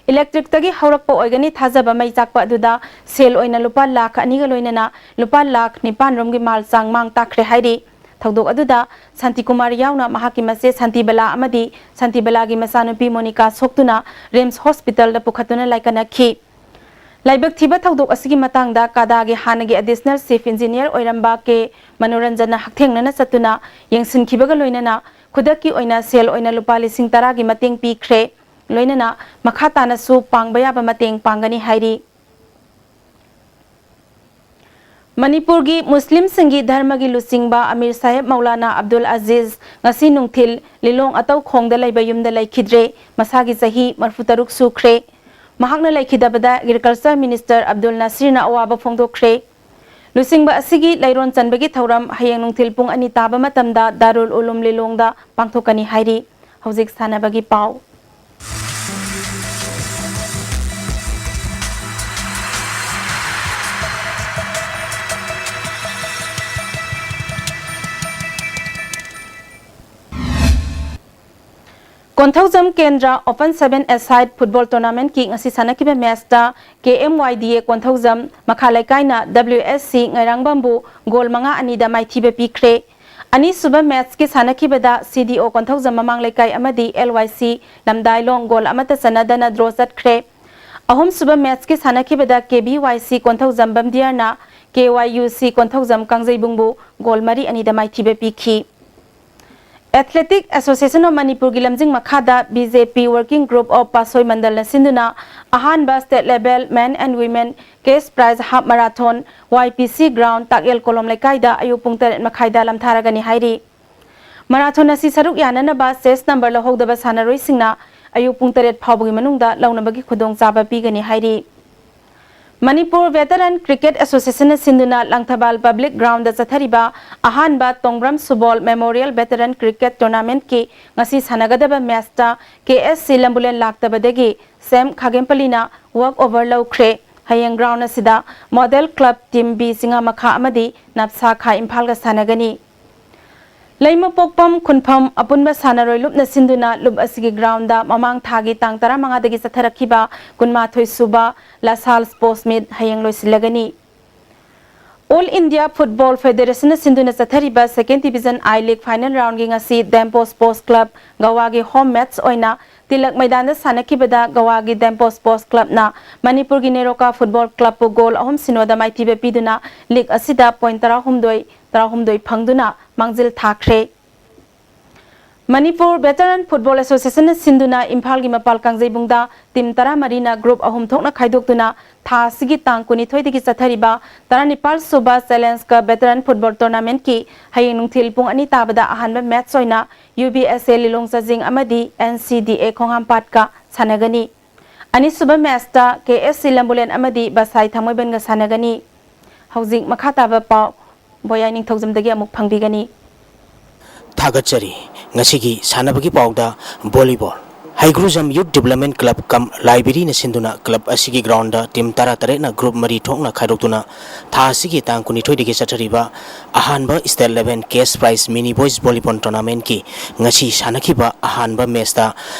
Electricꯇꯒꯤ ꯍꯧꯔꯛꯄ ꯑꯣꯏꯒꯅꯤ ꯊꯥꯖꯕ ꯃꯩ ꯆꯥꯛꯄ ꯑꯗꯨꯗ ꯁꯦꯜ ꯑꯣꯏꯅ ꯂꯨꯄꯥ ꯂꯥꯈ ꯑꯅꯤꯒ ꯂꯣꯏꯅꯅ ꯂꯨꯄꯥ ꯂꯥꯈ ꯅꯤꯄꯥꯟ ꯔꯣꯝꯒꯤ ꯃꯥꯜ ꯆꯥꯡ ꯃꯥꯡ ꯇꯥꯛꯈ꯭ꯔꯦ ꯍꯥꯏꯔꯤ꯫ ꯊꯧꯗꯣꯛ ꯑꯗꯨꯗ ꯁꯥꯟꯇꯤꯀꯨꯃꯥꯔ ꯌꯥꯎꯅ ꯃꯍꯥꯛꯀꯤ ꯃꯆꯦ ꯁꯥꯟꯇꯤꯕꯂꯥ ꯑꯃꯗꯤ ꯁꯥꯟꯇꯤꯕꯂꯥꯒꯤ ꯃꯆꯥꯅꯨꯄꯤ ꯃꯣꯅꯤꯀꯥ ꯁꯣꯛꯇꯨꯅ RIMS hospitalꯗ ꯄꯨꯈꯠꯇꯨꯅ ꯂꯥꯏꯀꯠꯅꯈꯤ꯫ ꯂꯥꯏꯕꯛ ꯊꯤꯕ ꯊꯧꯗꯣꯛ ꯑꯁꯤꯒꯤ ꯃꯇꯥꯡꯗ ꯀꯥꯗꯥꯒꯤ ꯍꯥꯟꯅꯒꯤ additional chief engineer ꯑꯣꯏꯔꯝꯕ ꯀꯦ ꯃꯅꯣꯔꯟꯖꯟꯅ ꯍꯛꯊꯦꯡꯅꯅ ꯆꯠꯇꯨꯅ ꯌꯦꯡꯁꯤꯟꯈꯤꯕꯒ ꯂꯣꯏꯅꯅ ꯈꯨꯗꯛꯀꯤ ꯑꯣꯏꯅ ꯁꯦꯜ ꯑꯣꯏꯅ ꯂꯨꯄꯥ ꯂꯤꯁꯤꯡ ꯇꯔꯥꯒꯤ ꯃꯇꯦꯡ ꯄꯤꯈ꯭ꯔꯦ꯫ ꯂꯣꯏꯅꯅ ꯃꯈꯥ ꯇꯥꯅꯁꯨ ꯄꯥꯡꯕ ꯌꯥꯕ ꯃꯇꯦꯡ ꯄꯥꯡꯒꯅꯤ ꯍꯥꯏꯔꯤ꯫ ꯃꯅꯤꯄꯨꯔꯒꯤ ꯃꯨꯁꯂꯤꯝꯁꯤꯡꯒꯤ ꯙꯔꯃꯒꯤ ꯂꯨꯆꯤꯡꯕ ꯑꯃꯤꯔ ꯁꯥꯍꯦꯕ ꯃꯧꯂꯥꯅꯥ ꯑꯕꯗꯨꯜ ꯑꯖꯤꯖ ꯉꯁꯤ ꯅꯨꯡꯊꯤꯜ ꯂꯤꯂꯣꯡ ꯑꯇꯧꯈꯣꯡꯗ ꯂꯩꯕ ꯌꯨꯝꯗ ꯂꯩꯈꯤꯗ꯭ꯔꯦ꯫ ꯃꯁꯥꯒꯤ ꯆꯍꯤ ꯃꯔꯤꯐꯨ ꯇꯔꯨꯛ ꯁꯨꯈ꯭ꯔꯦ꯫ ꯃꯍꯥꯛꯅ ꯂꯩꯈꯤꯗꯕꯗ Agriculture Minister ꯑꯕꯗꯨꯜ ꯅꯁꯤꯔꯅ ꯑꯋꯥꯕ ꯐꯣꯡꯗꯣꯛꯈ꯭ꯔꯦ꯫ ꯂꯨꯆꯤꯡꯕ ꯑꯁꯤꯒꯤ ꯂꯩꯔꯣꯟ ꯆꯟꯕꯒꯤ ꯊꯧꯔꯝ ꯍꯌꯦꯡ ꯅꯨꯡꯊꯤꯜ ꯄꯨꯡ ꯑꯅꯤ ꯇꯥꯕ ꯃꯇꯝꯗ ꯗꯥꯔꯨꯜ ꯎꯂꯨꯝ ꯂꯤꯂꯣꯡꯗ ꯄꯥꯡꯊꯣꯛꯀꯅꯤ ꯍꯥꯏꯔꯤ꯫ ꯍꯧꯖꯤꯛ ꯁꯥꯟꯅꯕꯒꯤ ꯄꯥꯎ꯫ ꯀꯣꯟꯊꯧꯖꯝ ꯀꯦꯟꯗ꯭ꯔ Open Seven Aside Football Tournamentꯀꯤ ꯉꯁꯤ ꯁꯥꯟꯅꯈꯤꯕ matchꯇ K M Y D A Konthoujam ꯃꯈꯥ ꯂꯩꯀꯥꯏꯅ W S C ꯉꯥꯏꯔꯥꯡꯕꯝꯕꯨ ꯒꯣꯜ ꯃꯉꯥ ꯑꯅꯤꯗ ꯃꯥꯏꯊꯤꯕ ꯄꯤꯈ꯭ꯔꯦ꯫ ꯑꯅꯤꯁꯨꯕ matchꯀꯤ ꯁꯥꯟꯅꯈꯤꯕꯗ C D O ꯀꯣꯟꯊꯧꯖꯝ ꯃꯃꯥꯡ ꯂꯩꯀꯥꯏ ꯑꯃꯗꯤ L Y C ꯂꯝꯗꯥꯏꯂꯣꯡ ꯒꯣꯜ ꯑꯃꯠꯇ ꯆꯟꯅꯗꯅ draw ꯆꯠꯈ꯭ꯔꯦ꯫ ꯑꯍꯨꯝꯁꯨꯕ matchꯀꯤ ꯁꯥꯟꯅꯈꯤꯕꯗ K B Y C Konthoujam ꯕꯝꯗꯤꯌꯥꯔꯅ K Y U C Konthoujam ꯀꯥꯡꯖꯩꯕꯨꯡꯕꯨ ꯒꯣꯜ ꯃꯔꯤ ꯑꯅꯤꯗ ꯃꯥꯏꯊꯤꯕ ꯄꯤꯈꯤ꯫ Athletic Association of ꯃꯅꯤꯄꯨꯔꯒꯤ ꯂꯝꯖꯤꯡ ꯃꯈꯥꯗ B J P Working Group of ꯄꯥꯁꯣꯏ ꯃꯟꯗꯜꯅ ꯁꯤꯟꯗꯨꯅ ꯑꯍꯥꯟꯕ state level men and women cash prize half marathon Y P C ground ꯇꯥꯛꯌꯦꯜ ꯀꯣꯂꯣꯝ ꯂꯩꯀꯥꯏꯗ ꯑꯌꯨꯛ ꯄꯨꯡ ꯇꯔꯦꯠ ꯃꯈꯥꯏꯗ ꯂꯝꯊꯥꯔꯒꯅꯤ ꯍꯥꯏꯔꯤ꯫ Marathon ꯑꯁꯤ ꯁꯔꯨꯛ ꯌꯥꯅꯅꯕ chase number ꯂꯧꯍꯧꯗꯕ ꯁꯥꯟꯅꯔꯣꯏꯁꯤꯡꯅ ꯑꯌꯨꯛ ꯄꯨꯡ ꯇꯔꯦꯠ ꯐꯥꯎꯕꯒꯤ ꯃꯅꯨꯡꯗ ꯂꯧꯅꯕꯒꯤ ꯈꯨꯗꯣꯡꯆꯥꯕ ꯄꯤꯒꯅꯤ ꯍꯥꯏꯔꯤ꯫ ꯃꯅꯤꯄꯨꯔ Veteran Cricket Associationꯅ ꯁꯤꯟꯗꯨꯅ ꯂꯪꯊꯕꯥꯜ Public Groundꯗ ꯆꯠꯊꯔꯤꯕ ꯑꯍꯥꯟꯕ ꯇꯣꯡꯕ꯭ꯔꯝ ꯁꯨꯕꯣꯜ Memorial Veteran Cricket Tournamentꯀꯤ ꯉꯁꯤ ꯁꯥꯟꯅꯒꯗꯕ matchꯇ K S C ꯂꯝꯕꯨꯂꯦꯟ ꯂꯥꯛꯇꯕꯗꯒꯤ ꯁꯦꯝ ꯈꯥꯒꯦꯝꯄꯂꯤꯅ walk over ꯂꯧꯈ꯭ꯔꯦ꯫ ꯍꯌꯦꯡ ground ꯑꯁꯤꯗ Model Club Team B ꯆꯤꯡꯉꯥꯃꯈꯥ ꯑꯃꯗꯤ ꯅꯞꯁꯥ ꯈꯥ ꯏꯝꯐꯥꯜꯒ ꯁꯥꯟꯅꯒꯅꯤ꯫ ꯂꯩꯃꯄꯣꯛꯄꯝ ꯈꯨꯟꯐꯝ ꯑꯄꯨꯟꯕ ꯁꯥꯟꯅꯔꯣꯏ ꯂꯨꯞꯅ ꯁꯤꯟꯗꯨꯅ ꯂꯨꯞ ꯑꯁꯤꯒꯤ groundꯗ ꯃꯃꯥꯡ ꯊꯥꯒꯤ ꯇꯥꯡ ꯇꯔꯥꯃꯉꯥꯗꯒꯤ ꯆꯠꯊꯔꯛꯈꯤꯕ ꯀꯨꯟꯃꯥꯊꯣꯏ ꯁꯨꯕ ꯂꯁꯥꯜ Sports Meet ꯍꯌꯦꯡ ꯂꯣꯏꯁꯤꯜꯂꯒꯅꯤ꯫ All India Football Federationꯅ ꯁꯤꯟꯗꯨꯅ ꯆꯠꯊꯔꯤꯕ Second Division I League final roundꯒꯤ ꯉꯁꯤ Dempo Sports Club ꯒꯋꯥꯒꯤ home match ꯑꯣꯏꯅ ꯇꯤꯂꯛ ꯃꯩꯗꯥꯟꯗ ꯁꯥꯟꯅꯈꯤꯕꯗ ꯒꯋꯥꯒꯤ Dempo Sports Clubꯅ ꯃꯅꯤꯄꯨꯔꯒꯤ ꯅꯦꯔꯣꯀꯥ Football Clubꯄꯨ ꯒꯣꯜ ꯑꯍꯨꯝ ꯁꯤꯅꯣꯗ ꯃꯥꯏꯊꯤꯕ ꯄꯤꯗꯨꯅ league ꯑꯁꯤꯗ point ꯇꯔꯥꯍꯨꯝꯗꯣꯏ, ꯇꯔꯥꯍꯨꯝꯗꯣꯏ ꯐꯪꯗꯨꯅ ꯃꯥꯡꯖꯤꯜ ꯊꯥꯈ꯭ꯔꯦ꯫ ꯃꯅꯤꯄꯨꯔ ꯚꯦꯇꯔꯟ ꯐꯨꯠꯕꯣꯜ ꯑꯦꯁꯣꯁꯤꯌꯦꯁꯟꯅ ꯁꯤꯟꯗꯨꯅ ꯏꯝꯐꯥꯜꯒꯤ ꯃꯄꯥꯜ ꯀꯥꯡꯖꯩꯕꯨꯡꯗ ꯇꯤꯝ ꯇꯔꯥꯃꯔꯤꯅ ꯒ꯭ꯔꯨꯞ ꯑꯍꯨꯝ ꯊꯣꯛꯅ ꯈꯥꯏꯗꯣꯛꯇꯨꯅ ꯊꯥ ꯑꯁꯤꯒꯤ ꯇꯥꯡ ꯀꯨꯟꯅꯤꯊꯣꯏꯗꯒꯤ ꯆꯠꯊꯔꯤꯕ ꯇꯔꯥꯅꯤꯄꯥꯜ ꯁꯨꯕ ꯆꯦꯂꯦꯟꯖ ꯀꯞ ꯚꯦꯇꯔꯟ ꯐꯨꯠꯕꯣꯜ ꯇꯣꯔꯅꯥꯃꯦꯟꯠꯀꯤ ꯍꯌꯦꯡ ꯅꯨꯡꯊꯤꯜ ꯄꯨꯡ ꯑꯅꯤ ꯇꯥꯕꯗ ꯑꯍꯥꯟꯕ ꯃꯦꯠꯆ ꯑꯣꯏꯅ ꯌꯨ ꯕꯤ ꯑꯦꯁ ꯑꯦ ꯂꯤꯂꯣꯡ ꯆꯥꯖꯤꯡ ꯑꯃꯗꯤ ꯑꯦꯟ ꯁꯤ ꯗꯤ ꯑꯦ ꯈꯣꯡꯍꯥꯝꯄꯥꯠꯀ ꯁꯥꯟꯅꯒꯅꯤ꯫ ꯑꯅꯤꯁꯨꯕ ꯃꯦꯠꯆꯇ ꯀꯦ ꯑꯦꯐ ꯁꯤ ꯂꯝꯕꯨꯂꯦꯟ ꯑꯃꯗꯤ ꯕꯁꯥꯏ ꯊꯥꯡꯃꯩꯕꯟꯒ ꯁꯥꯟꯅꯒꯅꯤ꯫ ꯍꯧꯖꯤꯛ ꯃꯈꯥ ꯇꯥꯕ ꯄꯥꯎ ꯕꯣꯌꯥꯏ ꯅꯤꯡꯊꯧꯖꯝꯗꯒꯤ ꯑꯃꯨꯛ ꯐꯪꯕꯤꯒꯅꯤ꯫ ꯊꯥꯒꯠꯆꯔꯤ꯫ ꯉꯁꯤꯒꯤ ꯁꯥꯟꯅꯕꯒꯤ ꯄꯥꯎꯗ ꯚꯣꯂꯤꯕꯣꯜ꯫ ꯍꯩꯒ꯭ꯔꯨꯖꯝ ꯌꯨꯠ ꯗꯤꯕꯂꯞꯃꯦꯟ ꯀ꯭ꯂꯕ ꯀꯝ ꯂꯥꯏꯕ꯭ꯔꯦꯔꯤꯅ ꯁꯤꯟꯗꯨꯅ ꯀ꯭ꯂꯕ ꯑꯁꯤꯒꯤ ꯒ꯭ꯔꯥꯎꯟꯗ ꯇꯤꯝ ꯇꯔꯥꯇꯔꯦꯠꯅ ꯒ꯭ꯔꯨꯞ ꯃꯔꯤ ꯊꯣꯛꯅ ꯈꯥꯏꯗꯣꯛꯇꯨꯅ ꯊꯥ ꯑꯁꯤꯒꯤ ꯇꯥꯡ ꯀꯨꯟꯅꯤꯊꯣꯏꯗꯒꯤ ꯆꯠꯊꯔꯤꯕ ꯑꯍꯥꯟꯕ ꯁ꯭ꯇꯦꯠ ꯂꯦꯚꯦꯜ ꯀꯦꯁ ꯄ꯭ꯔꯥꯏꯖ ꯃꯤꯅꯤ ꯕꯣꯏꯁ ꯚꯣꯂꯤꯕꯣꯜ ꯇꯣꯔꯅꯥꯃꯦꯟꯠꯀꯤ ꯉꯁꯤ ꯁꯥꯟꯅꯈꯤꯕ ꯑꯍꯥꯟꯕ ꯃꯦꯠꯆꯇ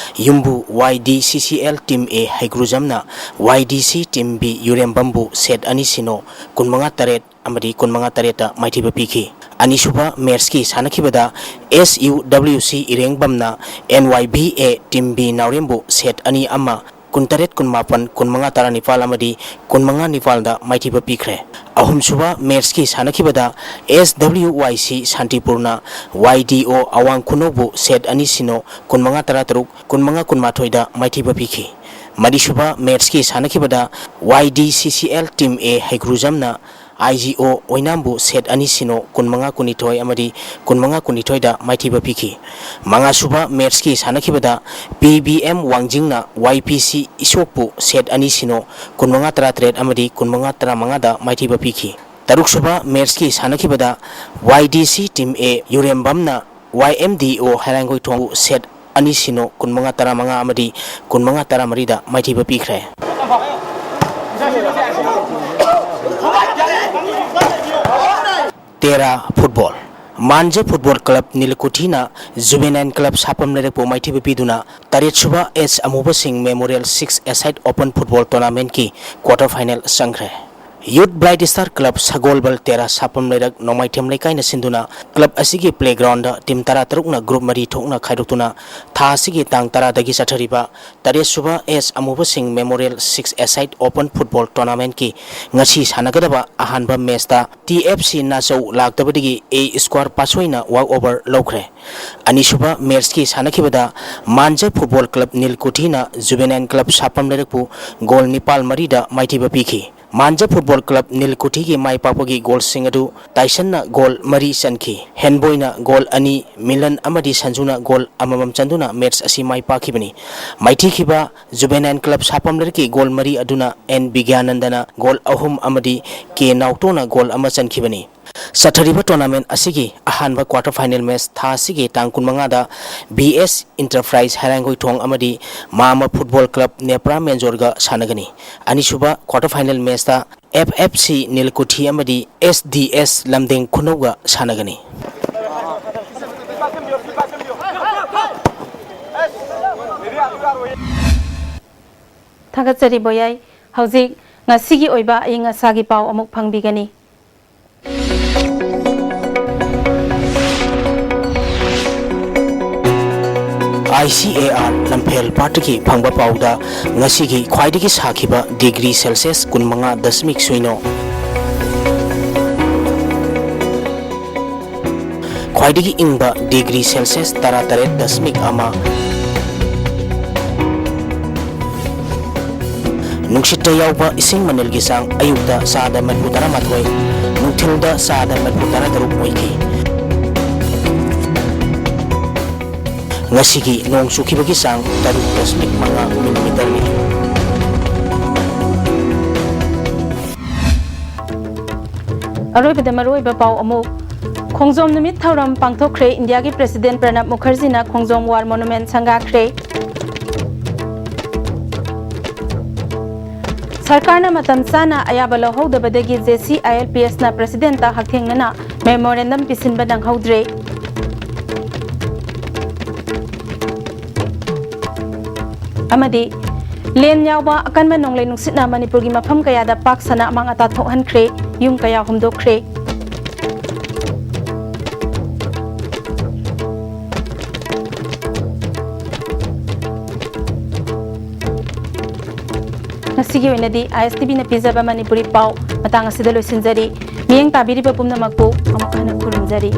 ꯌꯨꯝꯕꯨ ꯋꯥꯏ ꯗꯤ ꯁꯤ ꯁꯤ ꯑꯦꯜ ꯇꯤꯝ ꯑꯦ ꯍꯩꯒ꯭ꯔꯨꯖꯝꯅ ꯋꯥꯏ ꯗꯤ ꯁꯤ ꯇꯤꯝ ꯕꯤ ꯌꯨꯔꯦꯝꯕꯝꯕꯨ ꯁꯦꯠ ꯑꯅꯤ ꯁꯤꯅꯣ, ꯀꯨꯟꯃꯉꯥ ꯇꯔꯦꯠ ꯑꯃꯗꯤ ꯀꯨꯟꯃꯉꯥ ꯇꯔꯦꯠꯇ ꯃꯥꯏꯊꯤꯕ ꯄꯤꯈꯤ꯫ ꯑꯅꯤꯁꯨꯕ ꯃꯦꯠꯆꯀꯤ ꯁꯥꯟꯅꯈꯤꯕꯗ ꯑꯦꯁ ꯌꯨ ꯗꯕ꯭ꯂꯤꯎ ꯁꯤ ꯏꯔꯦꯡꯕꯝꯅ N Y B A team B ꯅꯥꯎꯔꯦꯝꯕꯨ ꯁꯦꯠ ꯑꯅꯤ ꯑꯃ, ꯀꯨꯟꯇꯔꯦꯠ ꯀꯨꯟꯃꯥꯄꯟ, ꯀꯨꯟꯃꯉꯥ ꯇꯔꯥꯅꯤꯄꯥꯜ ꯑꯃꯗꯤ ꯀꯨꯟꯃꯉꯥ ꯅꯤꯄꯥꯜꯗ ꯃꯥꯏꯊꯤꯕ ꯄꯤꯈ꯭ꯔꯦ꯫ ꯑꯍꯨꯝꯁꯨꯕ ꯃꯦꯠꯆꯀꯤ ꯁꯥꯟꯅꯈꯤꯕꯗ ꯑꯦꯁ ꯗꯕ꯭ꯂꯤꯎ ꯋꯥꯏ ꯁꯤ ꯁꯥꯟꯇꯤꯄꯨꯔꯅ ꯋꯥꯏ ꯗꯤ ꯑꯣ ꯑꯋꯥꯡ ꯈꯨꯅꯧꯕꯨ ꯁꯦꯠ ꯑꯅꯤ ꯁꯤꯅꯣ, ꯀꯨꯟꯃꯉꯥ ꯇꯔꯥꯇꯔꯨꯛ, ꯀꯨꯟꯃꯉꯥ ꯀꯨꯟꯃꯥꯊꯣꯏꯗ ꯃꯥꯏꯊꯤꯕ ꯄꯤꯈꯤ꯫ ꯃꯔꯤꯁꯨꯕ ꯃꯦꯠꯆꯀꯤ ꯁꯥꯟꯅꯈꯤꯕꯗ ꯋꯥꯏ ꯗꯤ ꯁꯤ ꯁꯤ ꯑꯦꯜ ꯇꯤꯝ ꯑꯦ ꯍꯩꯒ꯭ꯔꯨꯖꯝꯅ ꯑꯥꯏ ꯖꯤ ꯑꯣ ꯑꯣꯏꯅꯥꯝꯕꯨ ꯁꯦꯠ ꯑꯅꯤ ꯁꯤꯅꯣ, ꯀꯨꯟꯃꯉꯥ ꯀꯨꯟꯅꯤꯊꯣꯏ ꯑꯃꯗꯤ ꯀꯨꯟꯃꯉꯥ ꯀꯨꯟꯅꯤꯊꯣꯏꯗ ꯃꯥꯏꯊꯤꯕ ꯄꯤꯈꯤ꯫ ꯃꯉꯥꯁꯨꯕ ꯃꯦꯠꯆꯀꯤ ꯁꯥꯟꯅꯈꯤꯕꯗ ꯄꯤ ꯕꯤ ꯑꯦꯝ ꯋꯥꯡꯖꯤꯡꯅ ꯋꯥꯏ ꯄꯤ ꯁꯤ ꯏꯁꯣꯛꯄꯨ ꯁꯦꯠ ꯑꯅꯤ ꯁꯤꯅꯣ, ꯀꯨꯟꯃꯉꯥ ꯇꯔꯥꯇꯔꯦꯠ ꯑꯃꯗꯤ ꯀꯨꯟꯃꯉꯥ ꯇꯔꯥꯃꯉꯥꯗ ꯃꯥꯏꯊꯤꯕ ꯄꯤꯈꯤ꯫ ꯇꯔꯨꯛꯁꯨꯕ ꯃꯦꯠꯆꯀꯤ ꯁꯥꯟꯅꯈꯤꯕꯗ ꯋꯥꯏ ꯗꯤ ꯁꯤ ꯇꯤꯝ ꯑꯦ ꯌꯨꯔꯦꯝꯕꯝꯅ ꯋꯥꯏ ꯑꯦꯝ ꯗꯤ ꯑꯣ ꯍꯩꯔꯥꯡꯒꯣꯏꯊꯣꯡꯕꯨ ꯁꯦꯠ ꯑꯅꯤ ꯁꯤꯅꯣ, ꯀꯨꯟꯃꯉꯥ ꯇꯔꯥꯃꯉꯥ ꯑꯃꯗꯤ ꯀꯨꯟꯃꯉꯥ ꯇꯔꯥꯃꯔꯤꯗ ꯃꯥꯏꯊꯤꯕ ꯄꯤꯈ꯭ꯔꯦ꯫ ꯇꯦꯔꯥ ꯐꯨꯠꯕꯣꯜ꯫ ꯃꯥꯟꯖ ꯐꯨꯠꯕꯣꯜ ꯀ꯭ꯂꯕ ꯅꯤꯂꯀꯨꯊꯤꯅ ꯖꯨꯕꯦꯅꯥꯏꯜ ꯀ꯭ꯂꯕ ꯁꯥꯄꯝ ꯂꯩꯔꯛꯄꯨ ꯃꯥꯏꯊꯤꯕ ꯄꯤꯗꯨꯅ ꯇꯔꯦꯠꯁꯨꯕ ꯑꯦꯁ ꯑꯃꯨꯕꯁꯤꯡ memorial six a side open football ꯇꯣꯔꯅꯥꯃꯦꯟꯠꯀꯤ ꯀ꯭ꯋꯥꯇꯔ ꯐꯥꯏꯅꯦꯜ ꯆꯪꯈ꯭ꯔꯦ꯫ Youth Bright Star Club ꯁꯒꯣꯜꯕꯜ ꯇꯦꯔꯥ ꯁꯥꯄꯝ ꯂꯩꯔꯛ ꯅꯣꯡꯃꯥꯏꯊꯦꯝ ꯂꯩꯀꯥꯏꯅ ꯁꯤꯟꯗꯨꯅ club ꯑꯁꯤꯒꯤ playgroundꯗ team ꯇꯔꯥ ꯇꯔꯨꯛꯅ group ꯃꯔꯤ ꯊꯣꯛꯅ ꯈꯥꯏꯗꯣꯛꯇꯨꯅ ꯊꯥ ꯑꯁꯤꯒꯤ ꯇꯥꯡ ꯇꯔꯥꯗꯒꯤ ꯆꯠꯊꯔꯤꯕ ꯇꯔꯦꯠ ꯁꯨꯕ ꯑꯦꯁ ꯑꯃꯨꯕꯁꯤꯡ Memorial six-a-side open football tournamentꯀꯤ ꯉꯁꯤ ꯁꯥꯟꯅꯒꯗꯕ ꯑꯍꯥꯟꯕ matchꯇ T F C ꯅꯥꯆꯧ ꯂꯥꯛꯇꯕꯗꯒꯤ A Square ꯄꯥꯁꯣꯏꯅ walk over ꯂꯧꯈ꯭ꯔꯦ꯫ ꯑꯅꯤꯁꯨꯕ matchꯀꯤ ꯁꯥꯟꯅꯈꯤꯕꯗ ꯃꯥꯟꯖ Football Club ꯅꯤꯜꯀꯨꯊꯤꯅ Juvenile Club ꯁꯥꯄꯝ ꯂꯩꯔꯛꯄꯨ goal ꯅꯤꯄꯥꯜ ꯃꯔꯤꯗ ꯃꯥꯏꯊꯤꯕ ꯄꯤꯈꯤ꯫ ꯃꯥꯟꯖ Football Club ꯅꯤꯜꯀꯨꯊꯤꯒꯤ ꯃꯥꯏ ꯄꯥꯛꯄꯒꯤ goalꯁꯤꯡ ꯑꯗꯨ ꯇꯥꯏꯁꯟꯅ goal ꯃꯔꯤ ꯆꯟꯈꯤ꯫ ꯍꯦꯟꯕꯣꯏꯅ goal ꯑꯅꯤ, ꯃꯤꯂꯟ ꯑꯃꯗꯤ ꯁꯟꯖꯨꯅ goal ꯑꯃꯃꯝ ꯆꯟꯗꯨꯅ match ꯑꯁꯤ ꯃꯥꯏ ꯄꯥꯛꯈꯤꯕꯅꯤ꯫ ꯃꯥꯏꯊꯤꯈꯤꯕ Juvenile Club ꯁꯥꯄꯝ ꯂꯩꯔꯛꯀꯤ goal ꯃꯔꯤ ꯑꯗꯨꯅ N ꯕꯤꯒ꯭ꯌꯥꯅꯟꯗꯅ goal ꯑꯍꯨꯝ ꯑꯃꯗꯤ K ꯅꯥꯎꯇꯣꯅ goal ꯑꯃ ꯆꯟꯈꯤꯕꯅꯤ꯫ ꯆꯠꯊꯔꯤꯕ tournament ꯑꯁꯤꯒꯤ ꯑꯍꯥꯟꯕ quarter final match ꯊꯥ ꯑꯁꯤꯒꯤ ꯇꯥꯡ ꯀꯨꯟꯃꯉꯥꯗ B S Enterprise ꯍꯩꯔꯥꯡꯒꯣꯏꯊꯣꯡ ꯑꯃꯗꯤ ꯃꯥꯃ Football Club ꯅꯦꯄ꯭ꯔꯥ ꯃꯦꯟꯖꯣꯔꯒ ꯁꯥꯟꯅꯒꯅꯤ꯫ ꯑꯅꯤꯁꯨꯕ quarter final matchꯇ F F C ꯅꯤꯜꯀꯨꯊꯤ ꯑꯃꯗꯤ S D S ꯂꯝꯗꯦꯡ ꯈꯨꯅꯧꯒ ꯁꯥꯟꯅꯒꯅꯤ꯫ ꯊꯥꯒꯠꯆꯔꯤ ꯕꯣꯌꯥꯏ꯫ ꯍꯧꯖꯤꯛ ꯉꯁꯤꯒꯤ ꯑꯣꯏꯕ ꯑꯏꯪ ꯑꯁꯥꯒꯤ ꯄꯥꯎ ꯑꯃꯨꯛ ꯐꯪꯕꯤꯒꯅꯤ꯫ I C A R ꯂꯝꯐꯦꯜ ꯄꯥꯠꯇꯒꯤ ꯐꯪꯕ ꯄꯥꯎꯗ ꯉꯁꯤꯒꯤ ꯈ꯭ꯋꯥꯏꯗꯒꯤ ꯁꯥꯈꯤꯕ degree Celsius ꯀꯨꯟꯃꯉꯥ ꯗꯁꯃꯤꯛ ꯁꯤꯅꯣ, ꯈ꯭ꯋꯥꯏꯗꯒꯤ ꯏꯪꯕ degree Celsius ꯇꯔꯥꯇꯔꯦꯠ ꯗꯁꯃꯤꯛ ꯑꯃ, ꯅꯨꯡꯁꯤꯠꯇ ꯌꯥꯎꯕ ꯏꯁꯤꯡ ꯃꯅꯤꯜꯒꯤ ꯆꯥꯡ ꯑꯌꯨꯛꯇ ꯆꯥꯗ ꯃꯔꯤꯐꯨ ꯇꯔꯥꯃꯥꯊꯣꯏ, ꯅꯨꯡꯊꯤꯜꯗ ꯆꯥꯗ ꯃꯔꯤꯐꯨ ꯇꯔꯥꯇꯔꯨꯛ ꯑꯣꯏꯈꯤ꯫ ꯉꯁꯤꯒꯤ ꯅꯣꯡ ꯆꯨꯈꯤꯕꯒꯤ ꯆꯥꯡ ꯇꯔꯨꯛ ꯗꯁꯃꯤꯛ ꯃꯉꯥ ꯃꯤꯂꯤꯃꯤꯇꯔꯅꯤ꯫ ꯑꯔꯣꯏꯕꯗ ꯃꯔꯨꯑꯣꯏꯕ ꯄꯥꯎ ꯑꯃꯨꯛ꯫ ꯈꯣꯡꯖꯣꯝ ꯅꯨꯃꯤꯠ ꯊꯧꯔꯝ ꯄꯥꯡꯊꯣꯛꯈ꯭ꯔꯦ꯫ ꯏꯟꯗꯤꯌꯥꯒꯤ President ꯄ꯭ꯔꯅꯕ ꯃꯨꯈꯔꯖꯤꯅ ꯈꯣꯡꯖꯣꯝ War Monument ꯁꯪꯒꯥꯈ꯭ꯔꯦ꯫ ꯁꯔꯀꯥꯔꯅ ꯃꯇꯝ ꯆꯥꯅ ꯑꯌꯥꯕ ꯂꯧꯍꯧꯗꯕꯗꯒꯤ J C I L P Sꯅ Presidentꯇ ꯍꯛꯊꯦꯡꯅꯅ memorandum ꯄꯤꯁꯤꯟꯕ ꯅꯪꯍꯧꯗ꯭ꯔꯦ꯫ ꯑꯃꯗꯤ ꯂꯦꯟ ꯌꯥꯎꯕ ꯑꯀꯟꯕ ꯅꯣꯡꯂꯩ ꯅꯨꯡꯁꯤꯠꯅ ꯃꯅꯤꯄꯨꯔꯒꯤ ꯃꯐꯝ ꯀꯌꯥꯗ ꯄꯥꯛ ꯁꯟꯅ ꯑꯃꯥꯡ ꯑꯇꯥ ꯊꯣꯛꯍꯟꯈ꯭ꯔꯦ, ꯌꯨꯝ ꯀꯌꯥ ꯍꯨꯝꯗꯣꯛꯈ꯭ꯔꯦ꯫ ꯉꯁꯤꯒꯤ ꯑꯣꯏꯅꯗꯤ ISTVꯅ ꯄꯤꯖꯕ ꯃꯅꯤꯄꯨꯔꯤ ꯄꯥꯎ ꯃꯇꯥꯡ ꯑꯁꯤꯗ ꯂꯣꯏꯁꯤꯟꯖꯔꯤ꯫ ꯃꯤꯠꯌꯦꯡ ꯇꯥꯕꯤꯔꯤꯕ ꯄꯨꯝꯅꯃꯛꯄꯨ ꯑꯃꯨꯛ ꯍꯟꯅ ꯈꯨꯔꯨꯝꯖꯔꯤ꯫